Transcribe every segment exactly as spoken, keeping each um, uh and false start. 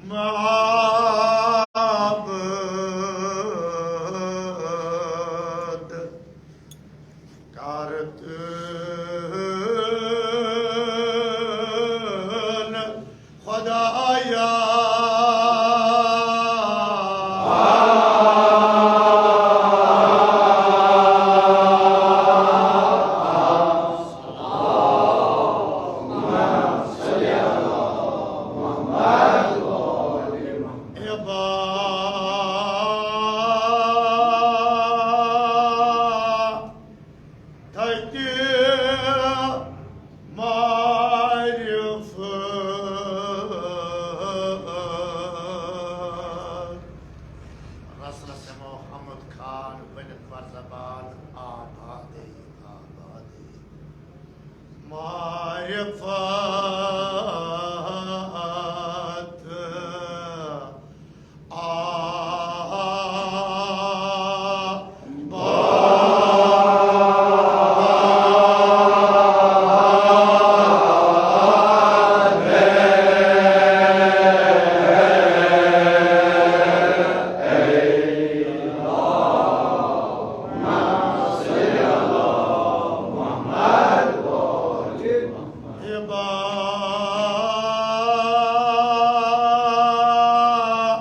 معبد کرتن خدایا۔ عبادت معرفت۔ رسلس محمد خان بنت بر زبان آبادی آبادی معرفت۔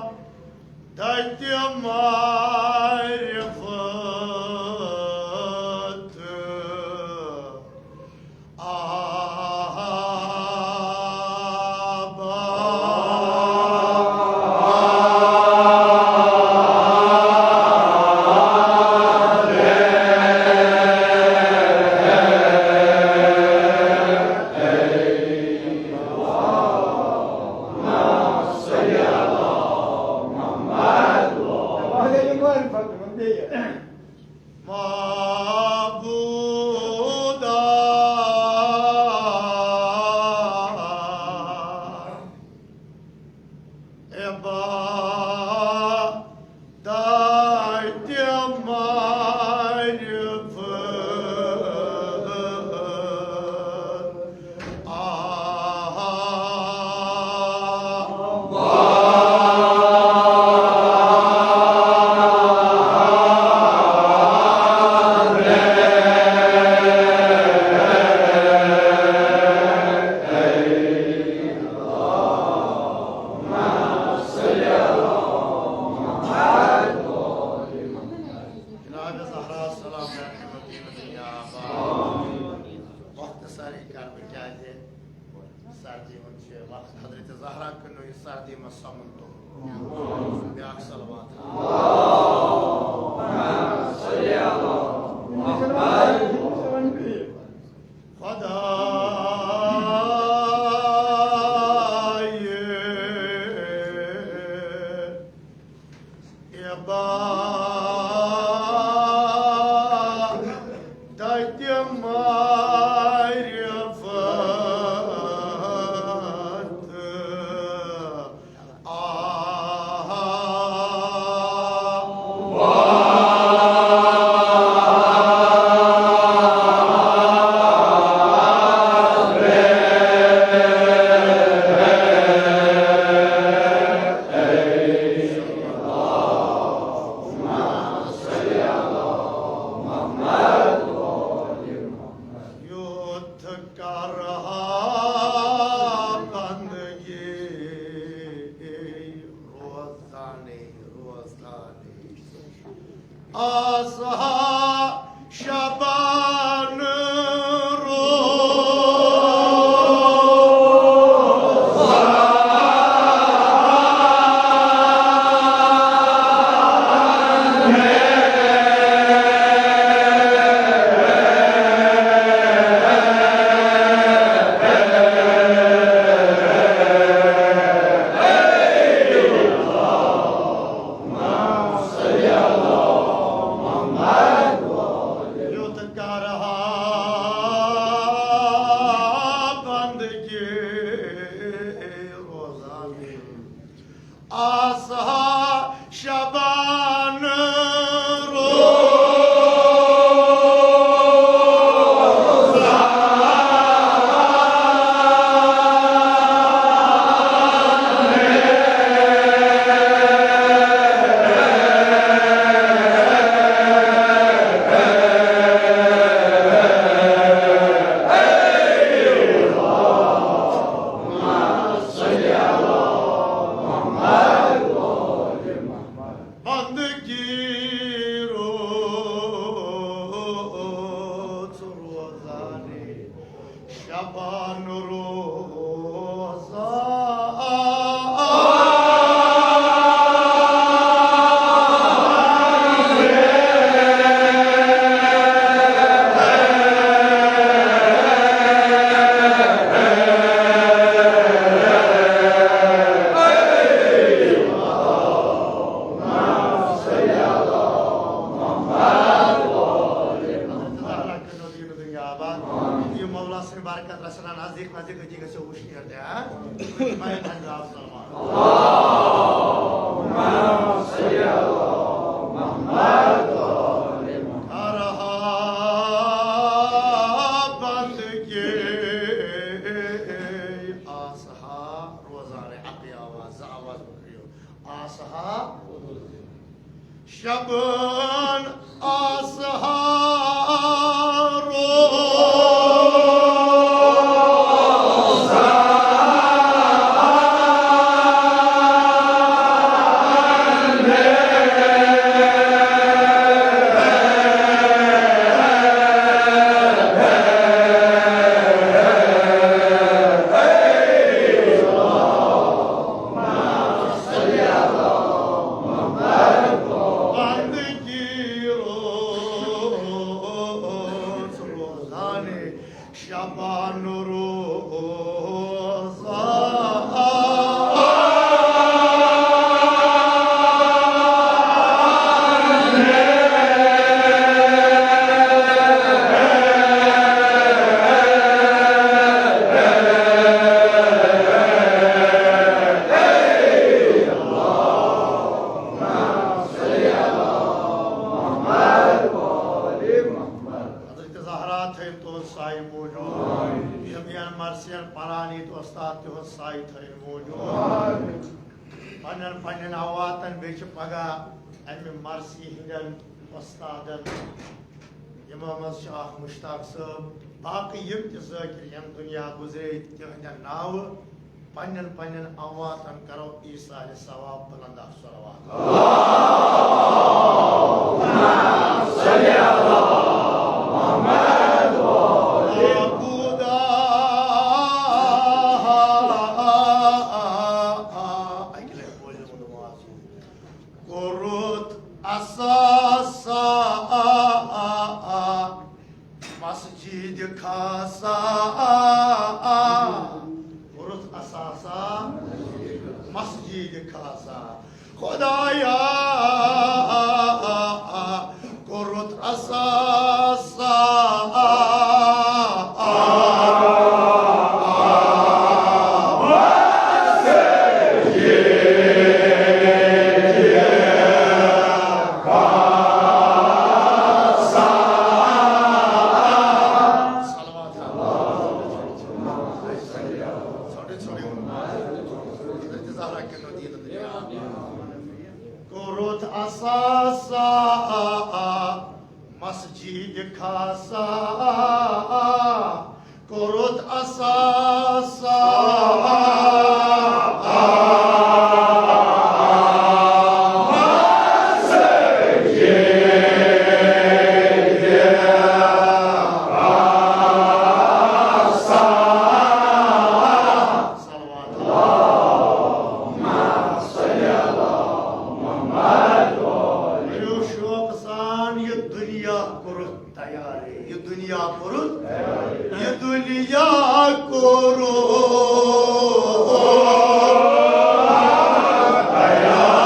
عبادت معرفت آباد۔ معبودا عبادت معرفت۔ جناب زہرا سلام مدینہ دنیا آباد۔ مختصر کرٕ بہٕ کیازِ سردی ہُنٛد چھُ وقت۔ حضرت زہرا کٕنو یہِ سردی منٛز سۄمُن توٚمُل۔ بیٛاکھ صلوات۔ خدایہِ عبادت معرفت آباد۔ یُتھ کرہا بندگی روزدانے، روزدانے۔ آسہا شبان روز۔ یُتھ کرہا بندگی روزانہٕ۔ آسہا شبان روز۔ اَکٕے آواز، زٕ آواز مہٕ کٔرِو۔ آسہٕ ہا شبن آسہٕ ہا بندگی روز روزانہ شبان روزان۔ حضرت زہرا تھٲیِن تُہُنٛد سایہِ موٗجوٗد۔ یِم یِن مرثین پران ییٚتہِ، استاد تِہُنٛد سایہِ تھٲیِن موٗجوٗد۔ پننٮ۪ن پننٮ۪ن اواتن بیٚیہِ چھِ پگاہ امہِ مرثی ہٕنٛدٮ۪ن استادن، یِمو منٛز چھِ اکھ مشتاق صٲب، باقٕے یِم تہِ ذٲکِر یِم دُنیا گُزرے، تِہٕنٛدٮ۪ن ناوٕ پننٮ۪ن پننٮ۪ن امواتن کرو ایصال ثواب بلند آسو۔ کوٚرُتھ اثاثہ مسجد خاصہ، کوٚرُتھ اثاثہ مسجد خاصہ۔ خدایا، کوٚرُتھ اثاثہ۔ صلوات۔ ژھۄٹٕے ژھۄٹٕے ووٚنُم۔ حضرت زہرا کیٛاہ نوٚو دیٖن دُنیا۔ کوٚرُتھ اثاثہ مسجد خاصہ، کوٚرُتھ اثاثہ۔ صلوات۔ کٔرِو شوق سان یہِ دُنیا کوٚرُتھ تیارٕے، یہِ دُنیا کوٚرُتھ، یہِ دُنیا کوٚرُتھ تیار۔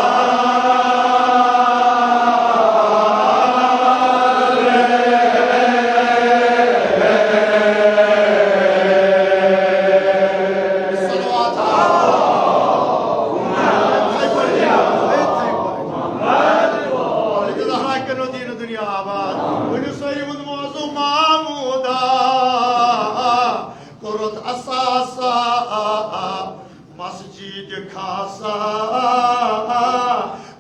صلوات۔ حضرت زہرا کٔرِو دیٖن دُنیا آباد۔ ؤنِو سٲری ووٚن موضوع محمودا۔ کوٚرُتھ اثاثہ مسجد خاصہ،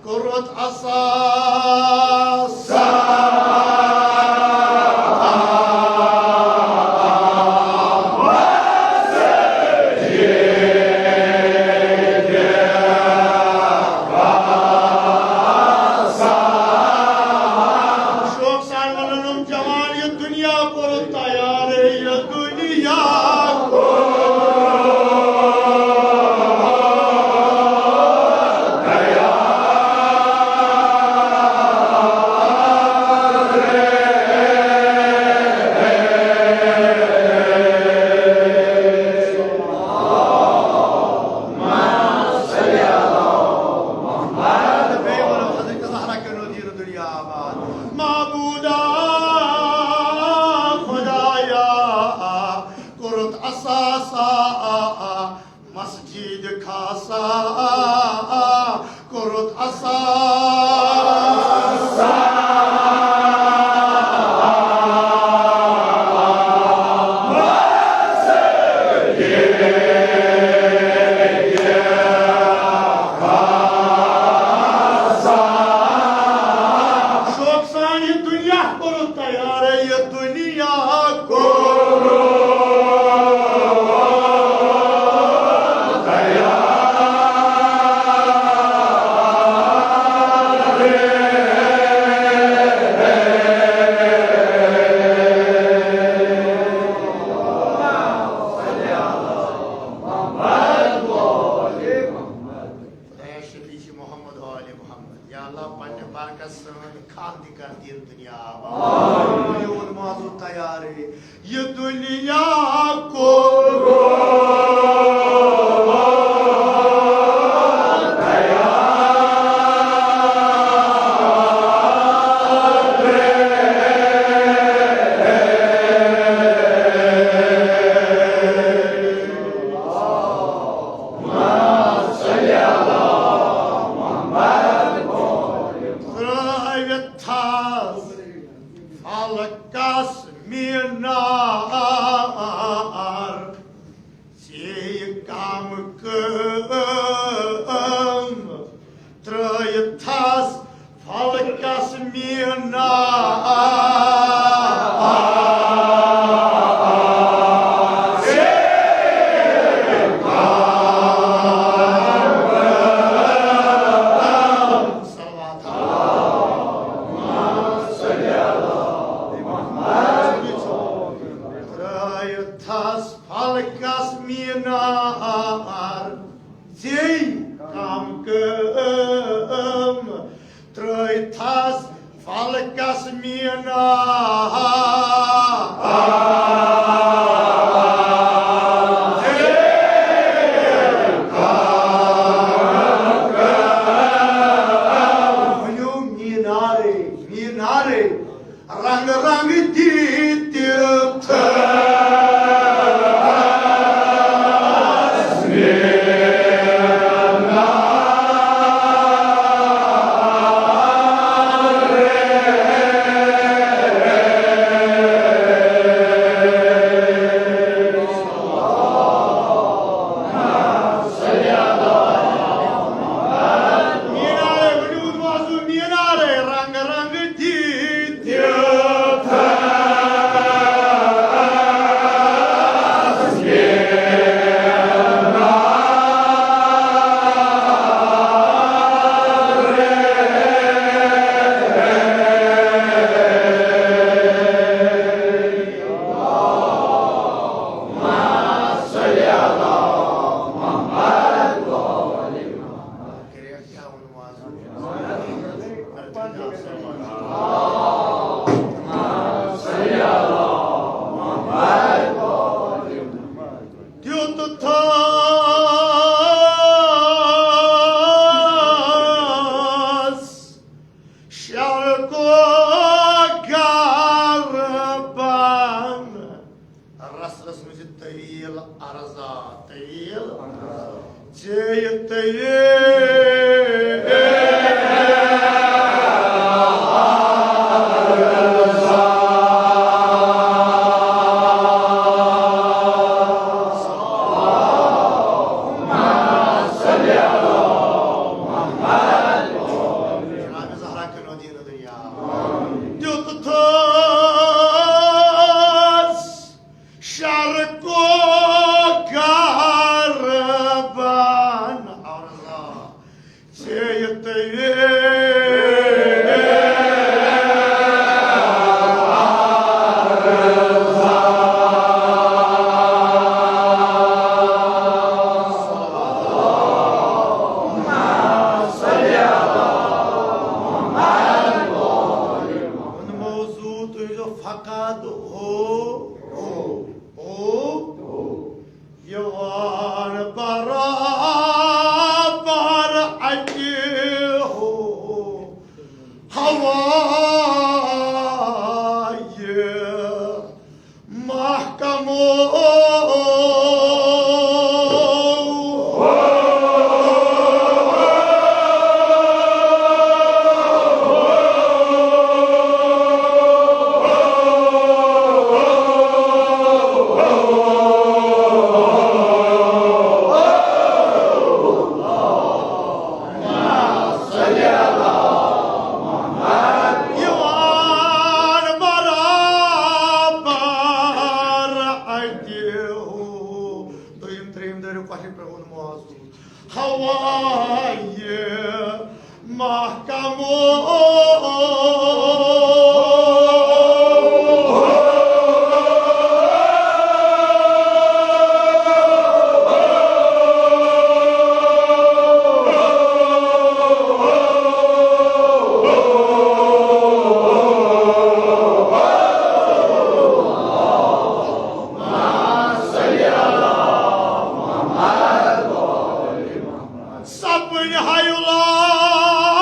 کوٚرُتھ اثاثہ۔ شوق سان ونن یِم جوان، یہِ دُنیا کوٚرُتھ تیار، یہِ دُنیا کوٚرُتھ تیار۔ بیٚیہِ وَنو حضرت زہرا کٔرِو دیٖن دُنیا آباد۔ معبودا خدایا، کوٚرُتھ اثاثہ مسجد خاصہ، کوٚرُتھ اثاثہ۔ اللہ پننہِ برکت سۭتۍ خاندِ کر دین دنیا آباد۔ میون موضوع تیارٕے، یہِ دنیا کوٚر ترٲوِتھ تھس فلکس مینار، ژیٚیہِ کم کٲم ترٲوِتھ تھس فلکس مینار۔ صلوات۔ ترٲوِتھ تھس فلکس مینار، ژیٚیہِ کم کٲم ترٲوِتھ تھس فلکس مینار۔ ؤنِو مینارے، مینارے۔ رنگ رنگ دِتھ مینارے، ؤنِو وضو مینارے، رنگ رنگ دِتھ۔ دیُت تھس شرقو غربان۔ رس رس منٛز چھِ طویل عرضا، طویل ژیٚیہِ طویل۔ جناب زہرا کٔرِو دیٖن دنیا۔ دیُت تھوس شرقو غربان۔ اور اللہ۔ ژیٚیہِ طویل۔ موضوع تُہۍ فقط ہو، ہو، ہو۔ یِوان برابر اَتہِ ہو ہوایہِ محکمو۔ یِوان برابر اَتہِ ہو۔ دوٚیِم، ترٛیٚیِم دٲرِو کۄٹھٮ۪ن پٮ۪ٹھ ووٚن موضوع۔ ہوایہِ محکمو۔ حی اللہ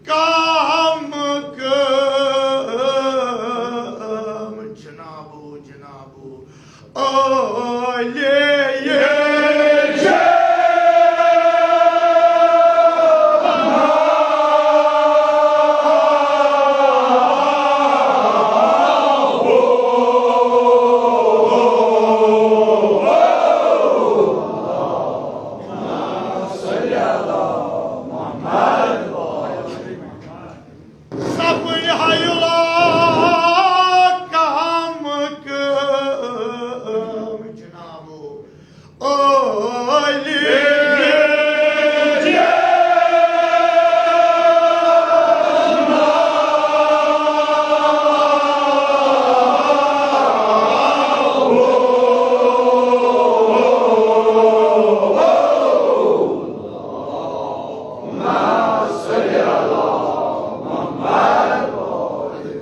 کم کم جنابو، جنابو، علی۔ سپٕنۍ حی اللہ کم کم جنابو علی۔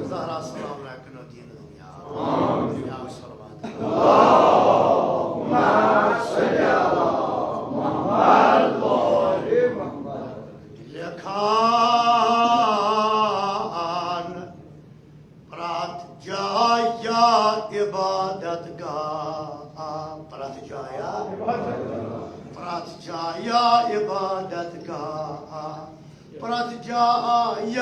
زہرا سلام علیکم دین دنیا۔ یا صلوات۔ لیکھان پرٛتھ جایہِ عبادت گاہ، پرٛتھ جایہِ، پرٛتھ جایہِ عبادت گاہ، پرٛتھ جایہِ۔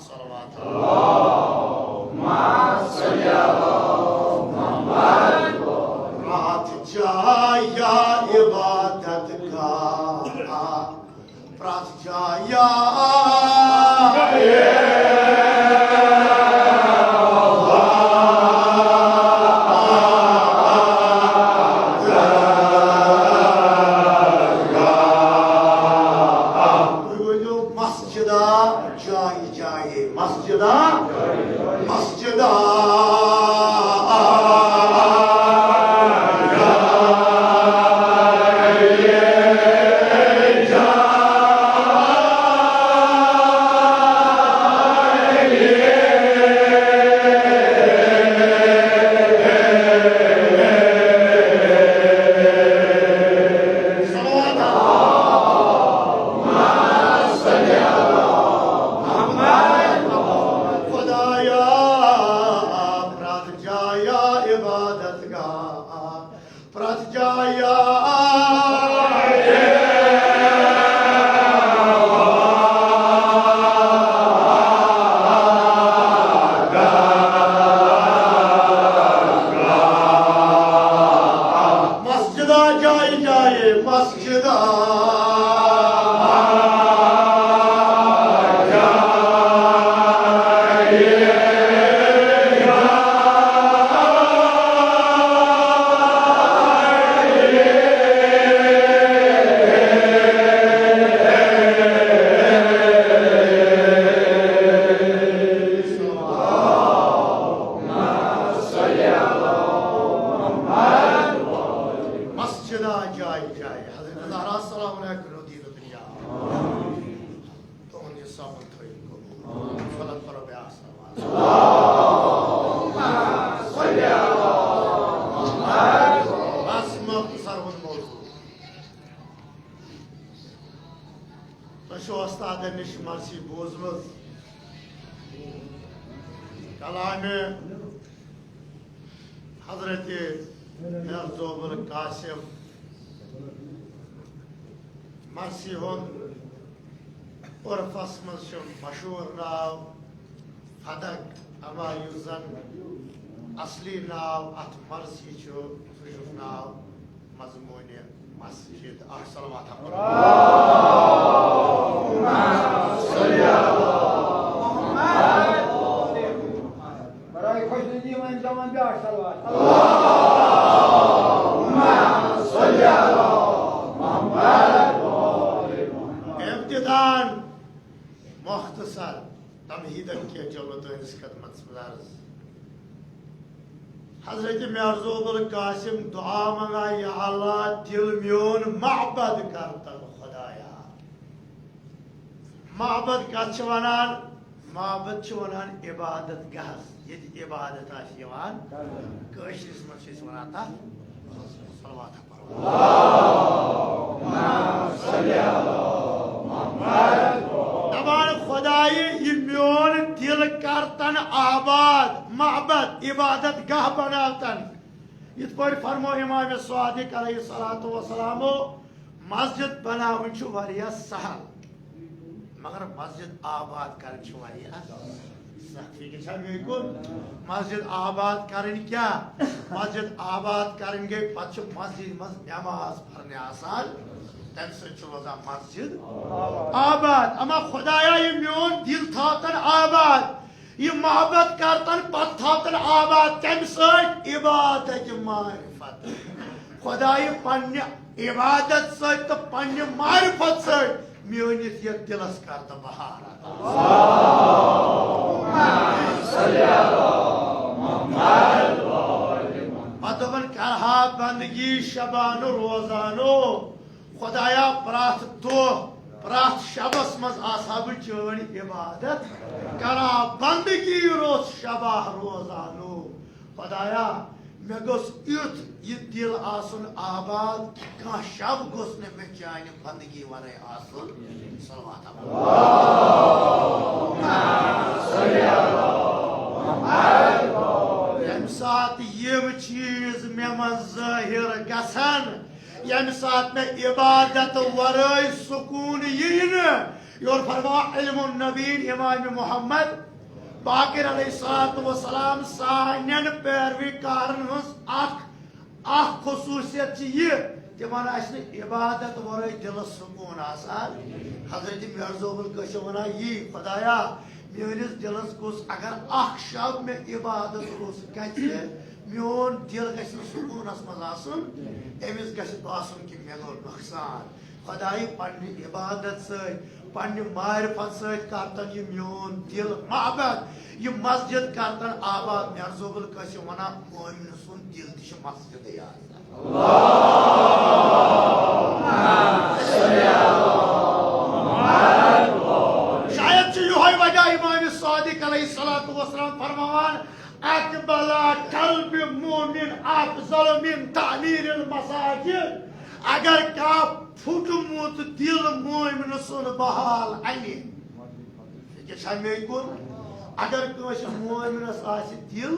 صلوات۔ پرٛتھ جایہِ عبادت گاہ، پرٛتھ جایہِ۔ تُہۍ ؤنِو مسجدہ جایہِ جایہِ، مسجدہ، مسجدہ۔ خدایا، پرٛتھ جایہِ عبادت گاہ، پرٛتھ جایہِ۔ مسجدہ جایہِ جایہِ، مسجدہ۔ مسجدہ جایہِ جایہِ۔ حضرت زہرا سلام علیکم دین دنیا۔ تُہُنٛد یہِ سفر تھٲیِو قبوٗل۔ فلک پرو بیٛاکھ سلام۔ بس مۄختصر ہُنٛد موضوع۔ تۄہہِ چھو وۄستادن نِش مرثی بوٗزمٕژ۔ کلامِ حضرت میرزوبل قاسم مرثی ہُنٛد عرفس منٛز چھُ مشہوٗر ناو فدق، اما یُس زن اصلی ناو اتھ مرثی چھُ، سُہ چھُ ناو مضموٗنِ مسجد۔ اکھ صلوات ہم پرو۔ برای خوش ندی من جوان بیاش صلوات۔ ابتداءً مختصر تمہیدن کینٛہہ جملہٕ تُہٕنٛدِس خدمتس منٛز عرض۔ حضرت مرزو القاسم دعا منگان، یا اللہ، دل میون معبد کر تن خدایا۔ معبد کتھ چھِ ونان؟ معبد چھِ ونان عبادت گاہس، ییٚتہِ عبادت آسہِ یِوان۔ کٲشرِس منٛز چھِ أسۍ ونان تتھ صلوات۔ دپان، خدایہِ، یہِ میون دل کر تن آباد، معبد، عبادت گاہ بناو تن۔ یِتھ پٲٹھۍ فرمو امام صادق علیہ الصلوۃ والسلامو، مسجد بناوٕنۍ چھُ واریاہ سہل، مگر مسجد آباد کرٕنۍ چھِ واریاہ سخت۔ فکر چھا میٲنۍ کُن؟ مسجد آباد کرٕنۍ کیٛاہ؟ مسجد آباد کرٕنۍ گٔے، پتہٕ چھِ مسجد منٛز نماز پرنہِ آسان، تمہِ سۭتۍ چھُ روزان مسجد آباد۔ اما خدایا، یہِ میون دل تھاو تن آباد، یہِ محبت کر تن، پتہٕ تھاو تن آباد۔ کمہِ سۭتۍ؟ عبادت معرفت۔ خدایہِ، پننہِ عبادت سۭتۍ تہٕ پننہِ معرفت سۭتۍ میٲنِس یتھ دلس کر تہٕ بہار۔ پتہٕ دوٚپُن، کرہا بندگی شبانہٕ روزانو۔ خدایا، پرٛٮ۪تھ دۄہ، پرٛٮ۪تھ شبس منٛز آسہٕ ہا بہٕ چٲنۍ عبادت کران، بندگی روٚس شبہ روزانو۔ خدایا، مےٚ گوٚژھ یُتھ یہِ دِل آسُن آباد، کانٛہہ شب گوٚژھ نہٕ مےٚ چانہِ بندگی ورٲے آسُن۔ صلوات۔ ییٚمہِ ساتہٕ یِم چیٖز مےٚ منٛز ظٲہِر گژھن، ییٚمہِ ساتہٕ مےٚ عبادت ورٲے سکوٗن یِیہِ نہٕ، یورٕ فرماوان علم النبیین امام محمد باقر علیہ الصلوۃ والسلام، سانٮ۪ن پیروی کارن ہٕنٛز اکھ، اکھ خصوٗصیت چھِ یہِ، تِمن آسہِ نہٕ عبادت ورٲے دِلس سکوٗن آسان۔ حضرت مرزو القاسم ونان، یی خدایا، میٲنِس دِلس گوٚژھ، اگر اکھ شب مےٚ عبادت روٚس گژھِ، میون دِل گژھِ نہٕ سکوٗنس منٛز آسُن، أمِس گژھِ باسُن کہِ مےٚ گوٚو نۄقصان۔ خدایہِ، پننہِ عبادت سۭتۍ، پننہِ معرفت سۭتۍ کرتن یہِ میون دِل معبد، یہِ مسجد کرتن آباد۔ مرزو القاسم ونان، مؤمنہٕ سُنٛد دِل تہِ چھُ مسجدٕے آسان۔ شاید چھُ یِہوٚے وجہ امام صادق علیہ الصلوۃ والسلام فرماوان، اقبل قلب مومن افضل من تعمیر المساجد۔ اگر کانٛہہ پھُٹمُت دِل مومنہٕ سُنٛد بحال اَنہِ۔ فکر چھا مے کُن؟ اگر کٲنٛسہِ مومنس آسہِ دِل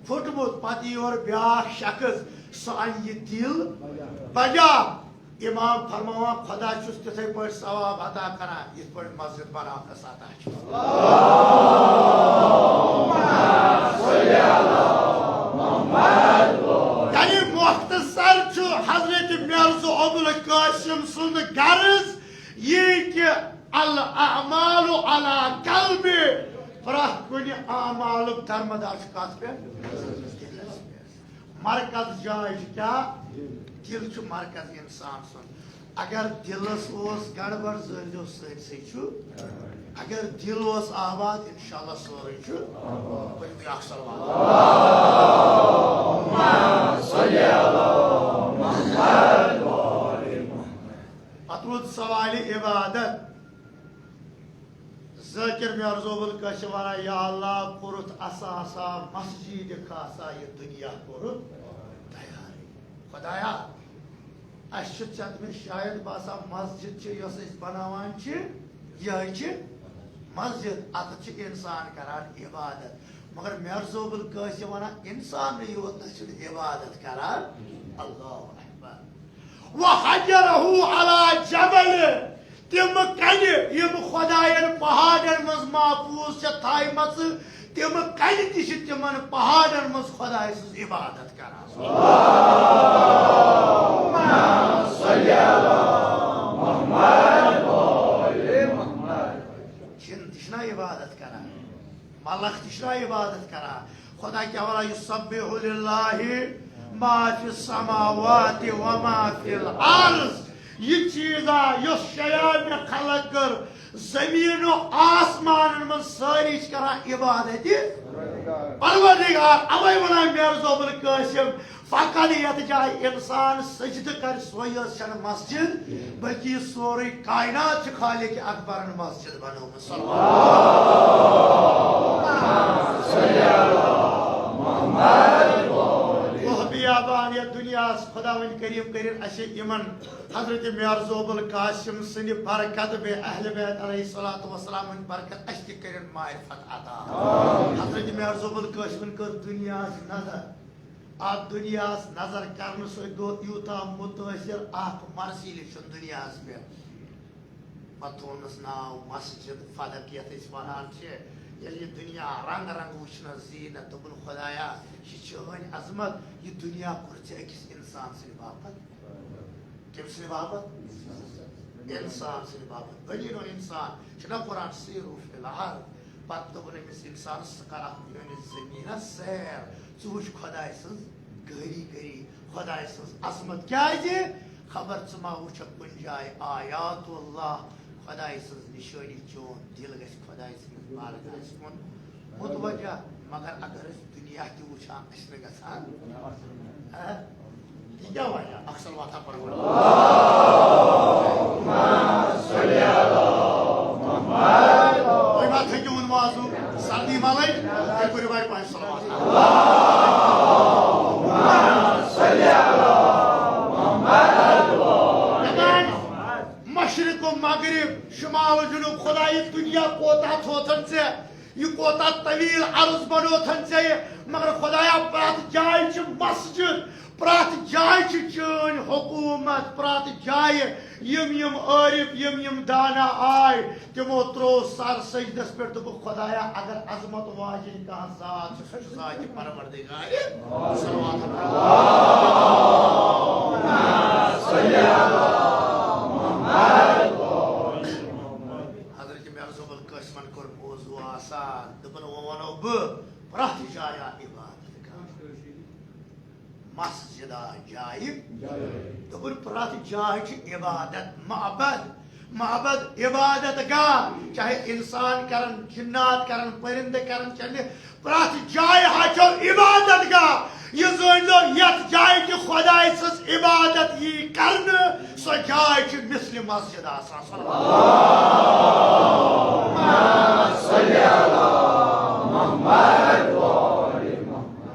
پھُٹمُت، پتہٕ یی اورٕ بیٛاکھ شخص، سُہ اَنہِ یہِ دِل بجا۔ امام فرماوان، خدا چھُس تِتھے پٲٹھۍ ثواب عطا کران، یِتھ پٲٹھۍ مسجد بناونس عطا چھُ۔ یعنی مختصر چھُ حضرت مرزو ابوالقاسم سُنٛد غرض یہِ کہِ الاعمال علی قلب، پرٛٮ۪تھ کُنہِ اعمالُک درمدار چھُ کتھ پٮ۪ٹھ؟ دِلس پٮ۪ٹھ۔ مرکز جاے چھِ کیٛاہ؟ دِل چھُ مرکز انسان سُنٛد۔ اگر دِلس اوس گڑبڑ، زٲلۍزیو سٲرسٕے چھُ۔ اگر دِل اوس آباد، انشاءاللہ سورُے چھُ۔ ؤنِو تُہۍ اکھ صلوات۔ پتہٕ روٗد سوالِ عبادت۔ ذاکر مرزو القاسم ونان، یا اللہ، کوٚرُتھ اثاثہ مسجد خاصہ، یہِ دُنیا کوٚرُتھ تیار۔ خدایا، اَسہِ چھُ ژےٚ مےٚ شاید باسان، مسجد چھِ، یۄس أسۍ بناوان چھِ، یِہوٚے چھِ مسجد، اَتٮ۪تھ چھِ اِنسان کران عبادت۔ مگر مرزو القاسم ونان، اِنسانٕے یوت نہ چھُنہٕ عبادت کران۔ اللہ اکبر۔ وحجره علی جبل، تِم کنہِ یِم خداین پہاڑن منٛز محفوظ چھےٚ تھایمژٕ، تِم کنہِ تہِ چھِ تِمن پہاڑن منٛز خدایہِ سٕنٛز عبادت کران۔ جِن تہِ چھِنہ عبادت کران؟ ملک تہِ چھُنہ عبادت کران؟ خدا کیٛاہ وَنان، یُسبح للہ ما فی السماوات و ما فی الارض۔ یہِ چیٖزا یۄس شیا مےٚ خلق کٔر، زمین و آسمانن منٛز سٲری چھِ کران عبادت پروردگار۔ اوے ونان میرزوب القاسم، فقط یتھ جایہِ انسان سجدٕ کرِ، سۄے یٲژ چھنہٕ مسجد، بلکہ یہِ سورُے کائنات چھِ خالق اکبرن مسجد بنٲومٕژ۔ صلوات۔ وہبیابان یتھ دنیاہس خداوند کریم کٔرِن اسہِ یِمن حضرت میرزوب القاسم سٕنٛدِ برکت بیٚیہِ اہل بیت علیہ الصلوۃ والسلام ہٕنٛدِ برکت اَسہِ تہِ کٔرِن معرفت عطا۔ حضرت میرزوب القاسمن کٔر دُنیاہَس نظر۔ اَتھ دُنیاہَس نظر کرنہٕ سۭتۍ گوٚو یوٗتاہ مُتٲثِر اَکھ مرثی لیٚچھُن دُنیاہَس پٮ۪ٹھ۔ پَتہٕ تھوونَس ناو مسجد فلک یَتھ أسۍ وَنان چھِ۔ ییٚلہِ یہِ دُنیا رنٛگ رنٛگ وٕچھنَس، زیٖنت، دوٚپُن، خۄدایا، یہِ چھِ چٲنۍ عظمت، یہِ دُنیا کوٚر ژےٚ أکِس اِنسان سٕنٛدِ باپتھ۔ کٔمۍ سٕنٛدِ باپتھ؟ اِنسان سٕنٛدِ باپتھ۔ بنی نوع اِنسان چھُنہ قرآن، سیٖرُوا فِی الْأَرْضِ۔ پتہٕ دوٚپُن أمِس اِنسانَس، ژٕ کر اَتھ میٛٲنِس زٔمیٖنَس سیر، ژٕ وٕچھ خۄداے سٕنٛز کٲری گٔری، خۄداے سٕنٛز عظمت۔ کیٛازِ؟ خبر ژٕ ما وٕچھکھ کُنہِ جایہِ آیات اللہ، خۄداے سٕنٛز نِشٲنی، چون دِل گژھِ خۄداے سٕنٛدِس بارگاہَس کُن متوجہ۔ مگر اگر أسۍ دُنیا تہِ وٕچھان، أسۍ نہٕ گژھان۔ ہہ؟ یہِ کیٛاہ وجہ؟ اکھ صلواتہ پرو۔ تُہۍ ما تھٔکِو وۄنۍ وازُن؟ سردی ما لگہِ؟ تیٚلہِ پٔرِو وارٕ پنٕنۍ صلوات۔ دپان، مشرق و مغرب، شمال و جنوب، خدایہِ دُنیا کوتاہ تھوتھن ژےٚ؟ یہِ کوتاہ طویل عرض بنوتھن ژےٚ یہِ؟ مگر خدایا، پرٛٮ۪تھ جایہِ چھِ مسجد، پرٛٮ۪تھ جایہِ چھِ چٲنۍ حکومت، پرٛٮ۪تھ جایہِ یِم یِم عٲرف، یِم یِم دانا آے، تِمو ترٛوو سر سجدس پٮ۪ٹھ، دوٚپُکھ، خدایا، اگر عظمت واجِنۍ کانٛہہ ذات چھِ، سۄ چھِ ذاتِ پروردگار۔ صلوات۔ حضرت میرزوب القاسمن کوٚر موضوع آسان، دوٚپُن، وۄنۍ وَنو بہٕ پرٛٮ۪تھ جایہِ عبادت گاہ۔ مسجدہ جایہِ۔ دوٚپُن، پرٛٮ۪تھ جایہِ چھِ عبادت، معبد، معبد عبادت گاہ۔ چاہے انسان کرن، جنات کرن، پرندٕ کرن، چاہے پرٛٮ۪تھ جایہِ ہا چھو عبادت گاہ۔ یہِ زٲنۍ لو، یتھ جایہِ تہِ خۄداے سٕنٛز عبادت یی کرنہٕ، سۄ جاے چھِ مثلِ مسجد آسان۔ صلوات۔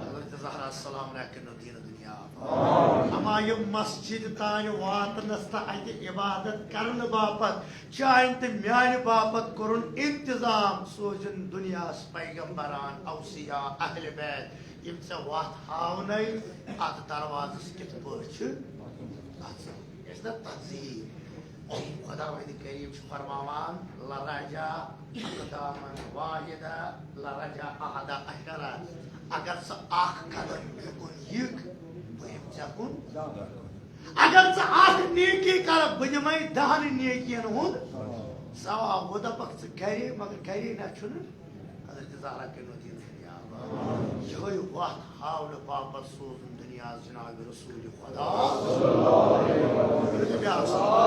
حضرت زہرا سلام علیہ کٔرِنو دیٖنہٕ دُنیا آباد۔ اما یِم مسجد تانۍ واتنس تہٕ اتہِ عبادت کرنہٕ باپتھ چانہِ تہٕ میانہِ باپتھ کوٚرُن انتظام، سوٗزِن دُنیاہس پیغمبران، اوصیا، اہل بیت، یِم ژےٚ وَتھ ہاونَے، اَتھ دروازَس کِتھ پٲٹھۍ چھِ اَژُن؟ یہِ چھِ نہ تنظیٖم۔ خۄداوندِ کریٖم چھُ فرماوان، لرجع اقداما واحدہ، لرجع احد عشرہ۔ اگر ژٕ اکھ قدم مےٚ کُن یِکھ، بہٕ یِمہٕ ژےٚ کُن۔ اگر ژٕ اکھ نیکی کرکھ، بہٕ دِمے دہن نیکین ہُنٛد ثواب۔ وۄنۍ دپکھ ژٕ گرے، مگر گرے نہ چھُنہٕ۔ حضرت زہرا کٔرِنو دیٖنہٕ دُنیا آباد۔ یِہوٚے وَتھ ہاونہٕ باپتھ سوٗزُن دُنیاہَس جناب رسول خدا۔ ؤنِو بیٛاکھ سَلام۔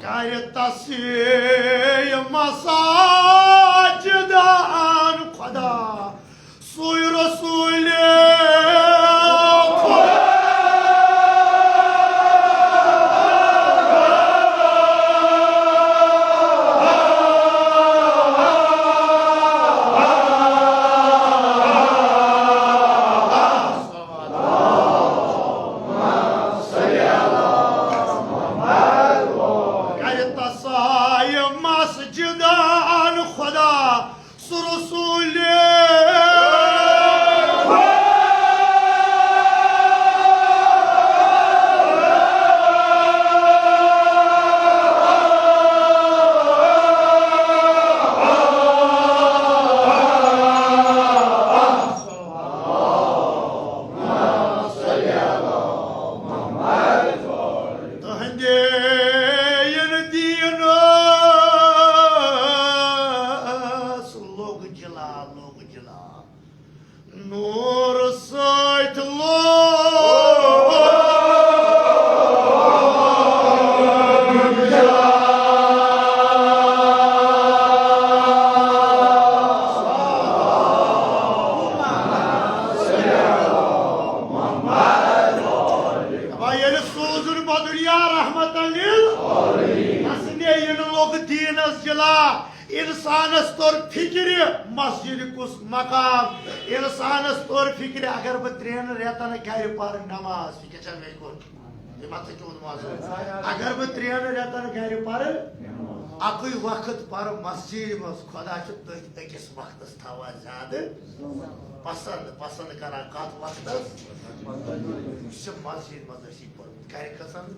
کَرِ تسیح مساجدَن خدا۔ سُے رسول خدا۔ یا رحمتن لل۔ حسنے یِنہٕ لوٚگ دیٖنس جلا۔ انسانس توٚر فکرِ مسجد کُس مقام۔ انسانس توٚر فکرِ اگر بہٕ ترٛٮ۪ن رٮ۪تن گرِ پرٕ نماز، یہِ کیٛاہ چھا مےٚ کوٚر؟ یہِ ما ژٕ چون مازٕ؟ اگر بہٕ ترٛٮ۪ن رٮ۪تن گرِ پرٕ، اکُے وقت پرٕ مسجد منٛز، خدا چھُ تٔتھۍ أکِس وقتس تھاوان زیادٕ پسند، پسند کران کتھ وقتس؟ یُس ژےٚ مسجد منٛز ٲسی پوٚرمُت، گرِ کھسان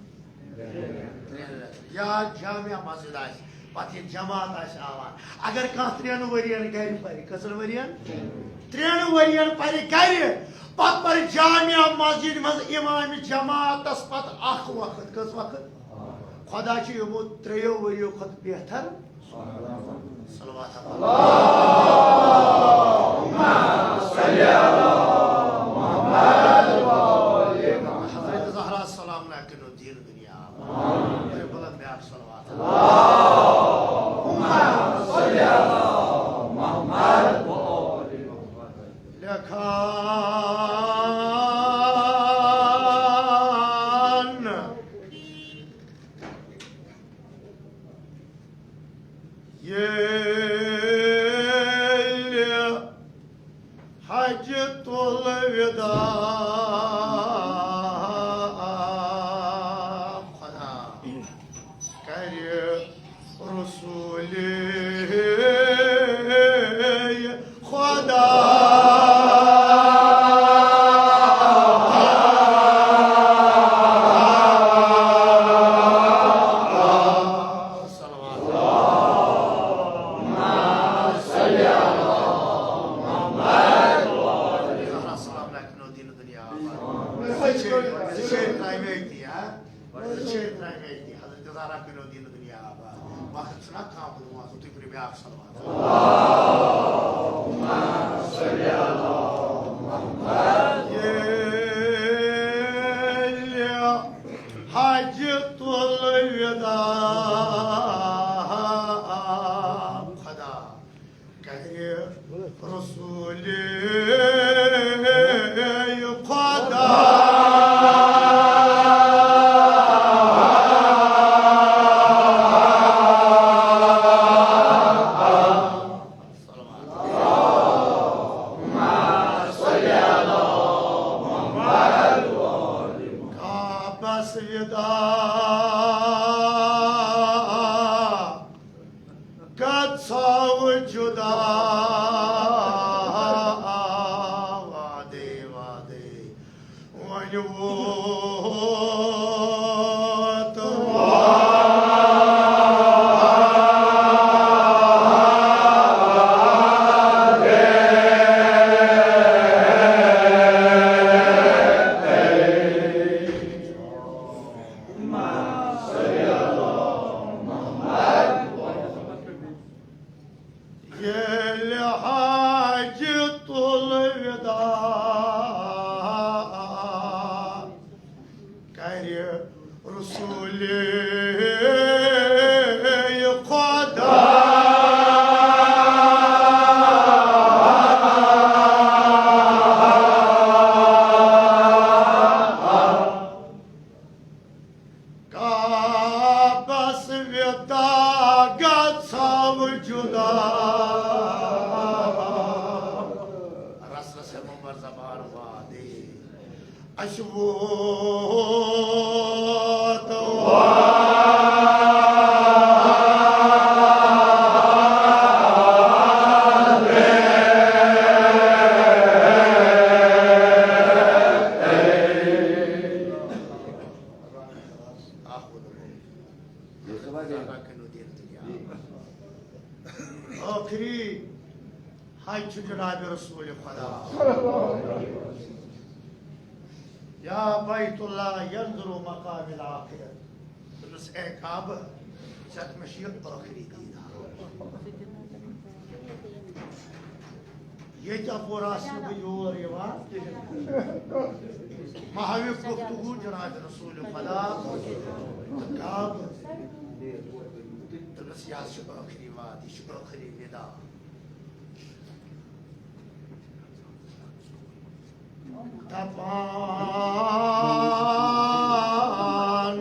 ترٛٮ۪ن رٮ۪تن۔ یا جامع مسجد آسہِ، پتہٕ ییٚلہِ جماعت آسہِ آوان، اگر کانٛہہ ترٛٮ۪ن ؤرین گرِ پرِ، کٔژن ؤرین؟ ترٛٮ۪ن ؤرین پرِ گرِ، پتہٕ پرِ جامع مسجد منٛز امام جماعتس پتہٕ اکھ وقت۔ کٔژ وقت؟ خدا چھُ یِمو ترٛیٚیو ؤریو کھۄتہٕ بہتر۔ صلوات۔ حضرت زہرا سلام علیکہ نو دین دنیا۔ بلند بیاکھ صلوات۔ لیکھان ییٚلہِ حجۃ الوداع خدا کرِ رسولِ خدا۔ السلام علیکم۔ دین دنیا آباد۔ زٕ شعر، زٕ شعر ترٛاوِ مےٚ أتی، ہا؟ زٕ شعر ترٛاوِ مےٚ أتی۔ حضرت زہرا کٔرِو دین دنیا آباد۔ وقت چھُنہ کم، بہٕ دِمو اَتھ تُہۍ پٔرِو بیٛاکھ صلوات۔ ییٚلہِ حجۃ الوداع خدا کرِ رسولِ خدا۔ کعبس وداع گژھو جدا وعدے وعدے، وۄنۍ ووت وعدے۔ ییٚلہِ حجۃ الوداع کرِ رسولِ خدا۔ کعبس وداع گژھو جدا۔ رس رس ہے ممبر زبان وادی۔ اَسہِ ووت وعدے۔ ٲخری حج چھُ جناب رسول خدا۔ یا بیت اللہ ینظر مقام الآخر۔ دوٚپمَس، اے کعبہٕ، ژےٚ مےٚ چھُ یہِ ٲخری دیٖدار۔ ییٚتہِ اَپور آسہٕ نہٕ بہٕ یور یِوان کِہیٖنۍ۔ محوِ گفتگو جناب رسول خدا تہٕ کعبہٕ۔ دوٚپمَس، یہِ حظ چھُ ٲخری وعدٕ، یہِ چھُ ٲخری ندا۔ دپان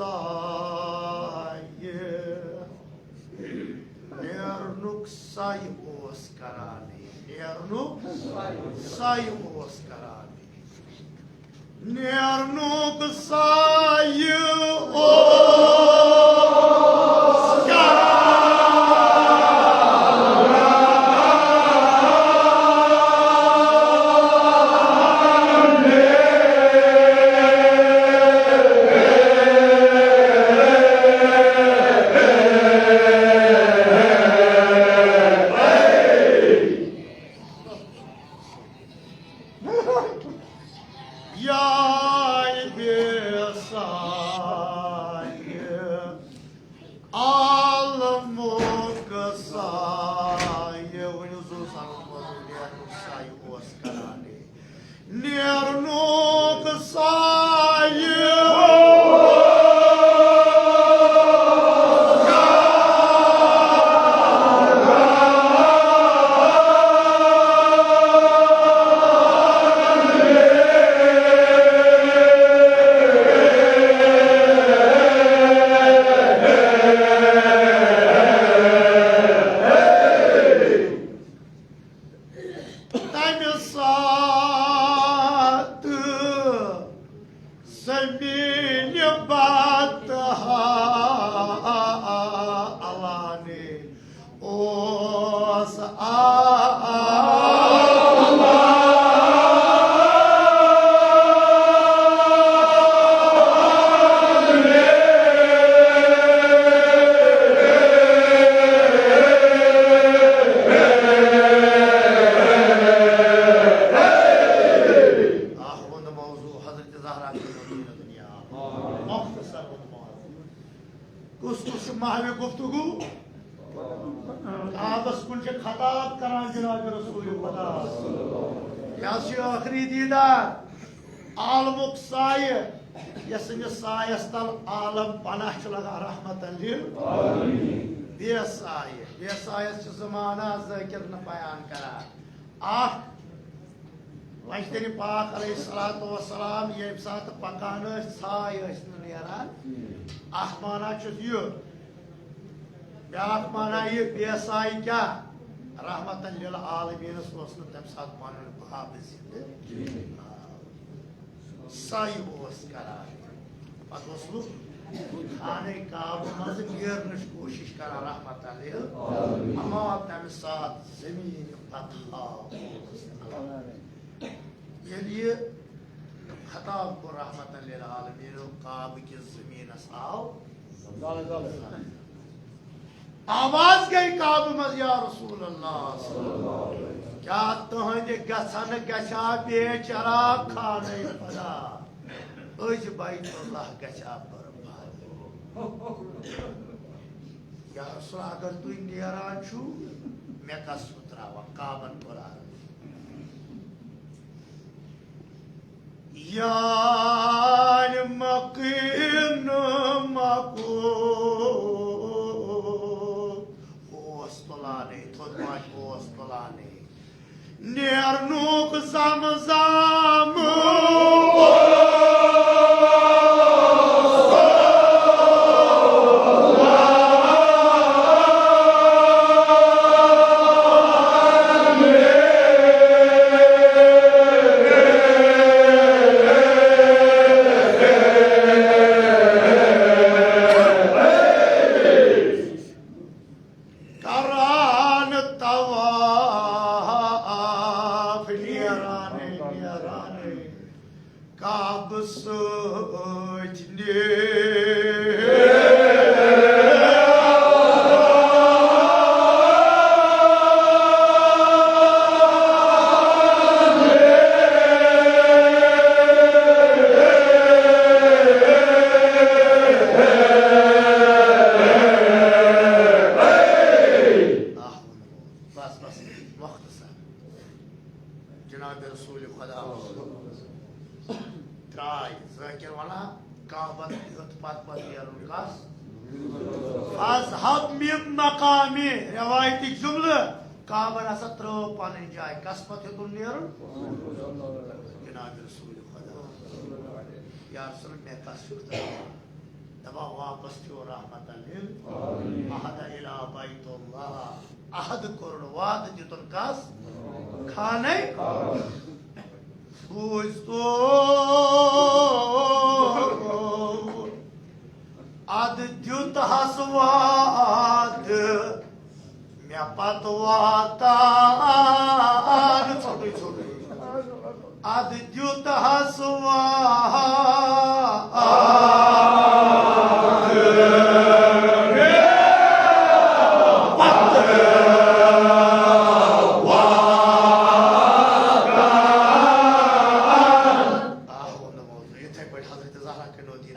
سایہِ، نیرنُک سایہِ اوس کران، نیرنُک سایہِ اوس کران۔ نیرنُک سایہِ اوس کران۔ یایہِ بے سایہِ، عالمُک سایہِ۔ ؤنِو زُو سلام، نیرنُک سایہِ اوس کران۔ نیرنُک سایہِ۔ تَمہِ ساتہٕ زٔمیٖنہِ بتہٕ ہا الانے اوس آلان۔ آہ، ووٚن موضوع حضرت زہرا کی مدینہ دنیا۔ مختصر ووٚن موضوع۔ کُس کُس چھُ محوِ گفتگو؟ کعبس کُن چھِ خطاب کران جناب رسول خدا۔ یہِ حظ چھُ ٲخری دیٖدار۔ عالمُک سایہِ، یَس أمِس سایَس تل عالم پناہ چھُ لگان، رحمتاً لِل۔ بے سایہِ، بے سایَس چھِ زٕ معنی ذٲکِر نہٕ بیان کران۔ اکھ، وجدنِ پاک علیہ الصلوۃ والسلام ییٚمہِ ساتہٕ پکان ٲسۍ، سایہِ ٲسۍ نہٕ نیران۔ اکھ معنی چھُس یہِ۔ بیٛاکھ معنی یہِ، بے سایہِ کیٛاہ؟ رحمتاً للعالمینس اوس نہٕ تَمہِ ساتہٕ پنُن باب زِندٕ۔ سایہِ اوس کران۔ پتہٕ اوس لُکھ خانہ کعبہٕ منٛز نیرنٕچ کوٗشِش کران، رحمتاً لِل۔ اما تَمہِ ساتہٕ زٔمیٖن پتہٕ ہا اوس کران۔ ییٚلہِ یہِ خطاب کوٚر رحمتاً للعالمین، کعبہٕ کِس زٔمیٖنَس آو آواز گٔے کعبہٕ منٛز، یا رسول اللہ، کیٛاہ تُہنٛدِ گژھن گژھا بے چراغ خانہ خدا؟ أزۍ بیت اللہ گژھا برباد؟ یا رسول، اگر تُہۍ نیران چھِو، مےٚ کَس چھُو ترٛاوان؟ کعبَن کوٚر عرض۔ یار مقیم مقبول۔ اوس تُلانٕے، تھوٚد ماجہِ اوس تُلانٕے۔ نیرنُک زمزم۔ کران طواف نیران نیران کعبہٕ سۭتۍ نیران۔ بس، بس، مختصر۔ جناب رسول خدا درٛاے، ذٲکِر وَنان، کعبَن ہیوٚت پَتہٕ پَتہٕ نیرُن کَس؟ فاذهب من مقامی، رٮ۪وایتٕکۍ جُملہٕ، کعبَن ہسا ترٛٲو پَنٕنۍ جاے، کَس پَتہٕ ہیوٚتُن نیرُن؟ جناب رسول خدا۔ یا رسول، مےٚ کَس چھُکھ ترٛاوان؟ دپان واپس تھیو رحمت للعالمین۔ عہد الی بیت اللہ، عہد کوٚرُن، وعدٕ دیُتُن کس؟ خانہ۔ بوٗزتو، ادٕ دیُت ہس وعدٕ، مےٚ پتہٕ واتان۔ ژھوٚٹُے، ژھوٚٹُے۔ ادٕ دیُت ہس وعدٕ۔ آ، ووٚنمو، یِتھَے پٲٹھۍ حضرت زہرا کٔرِو دیٖن۔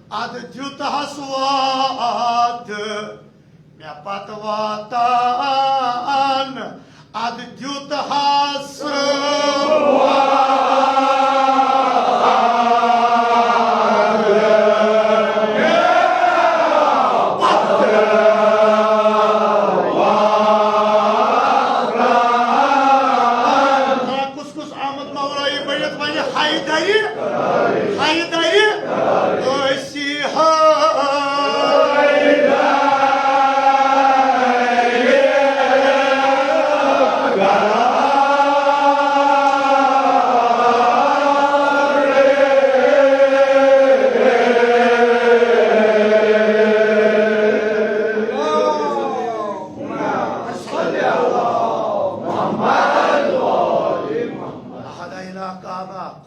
ادٕ دیُت ہس وعدٕ، مےٚ پتہٕ واتان، ادٕ دیُت ہس۔ کُس کُس آمد مولایی بٔنِتھ ونہِ حیدری، حیدری، أسۍ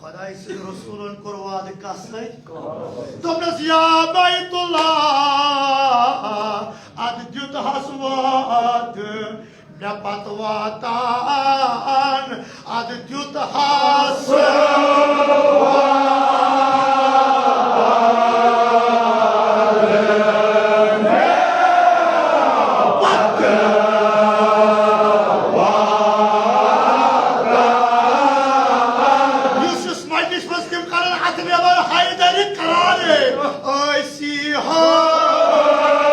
خدایہِ سٕنٛدۍ رسوٗلن کوٚر وعدٕ کس سۭتۍ؟ دوٚپنس، یا بیت اللہ، ادٕ دیُت ہس وعدٕ، مےٚ پتہٕ واتان، ادٕ دیُت ہس۔ یُس یُس مجلس منٛز تِم کرن اتھٕ نٮ۪بر حیدری کران، أسی حیدری۔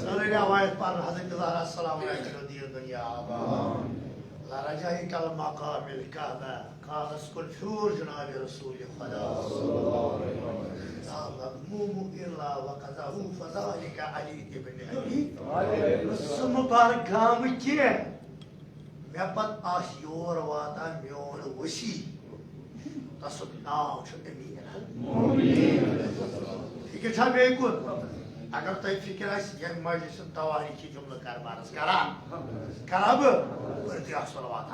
سٲنۍ روایت پرن حضرت زہرا سلام علیہا کٔرِو دیٖن دُنیا آباد۔ لرجعت المقام الکعبہ، کعبس کُن پھیوٗر جناب رسول خدا۔ لا مذموم الا وقذہ فذلک علی ابن ابی۔ سُہ مبارک گامہٕ کینٛہہ۔ مےٚ پتہٕ آسہِ یور واتان میون وسی، تسُنٛد ناو چھُ امیر۔ فکر چھا بیٚیہِ کُن؟ اگر تۄہہِ فکر آسہِ، ییٚمہِ مجلسہِ ہُنٛد تواریخی جملہٕ کرٕ بہٕ عرض، کرا؟ کرا بہٕ؟ پٔرِو تُہۍ اکھ صلوات۔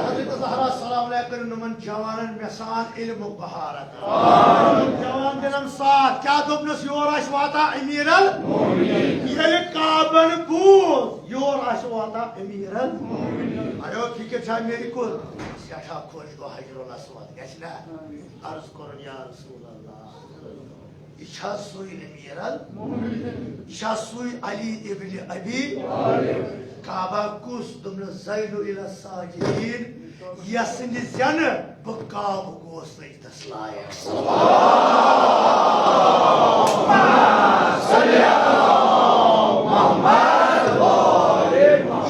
حضرت زہرا سلام علیہا کٔرِو نُمن جوانن مےٚ سان علم بہارت۔ جوان دِنم ساتھ، کیٛاہ دوٚپنس، یور آسہِ واتان امیر ال-، ییٚلہِ کعبن بوٗز، یور آسہِ واتان امیر ال-، اَیو فکر چھا میرِ کُن؟ سٮ۪ٹھاہ خۄش گوٚو حجر الاسود، گژھِ نا؟ عرض کوٚرُن، یا رسول اللہ، یہِ چھا سُے امیر ال-، یہِ چھا سُے علی ابن ابی؟ کعبہ کُس؟ دوٚپنس، زین الی الساجدین، یسٕنٛدِ زینہٕ بہٕ کعبہٕ گوس سجدس لایق۔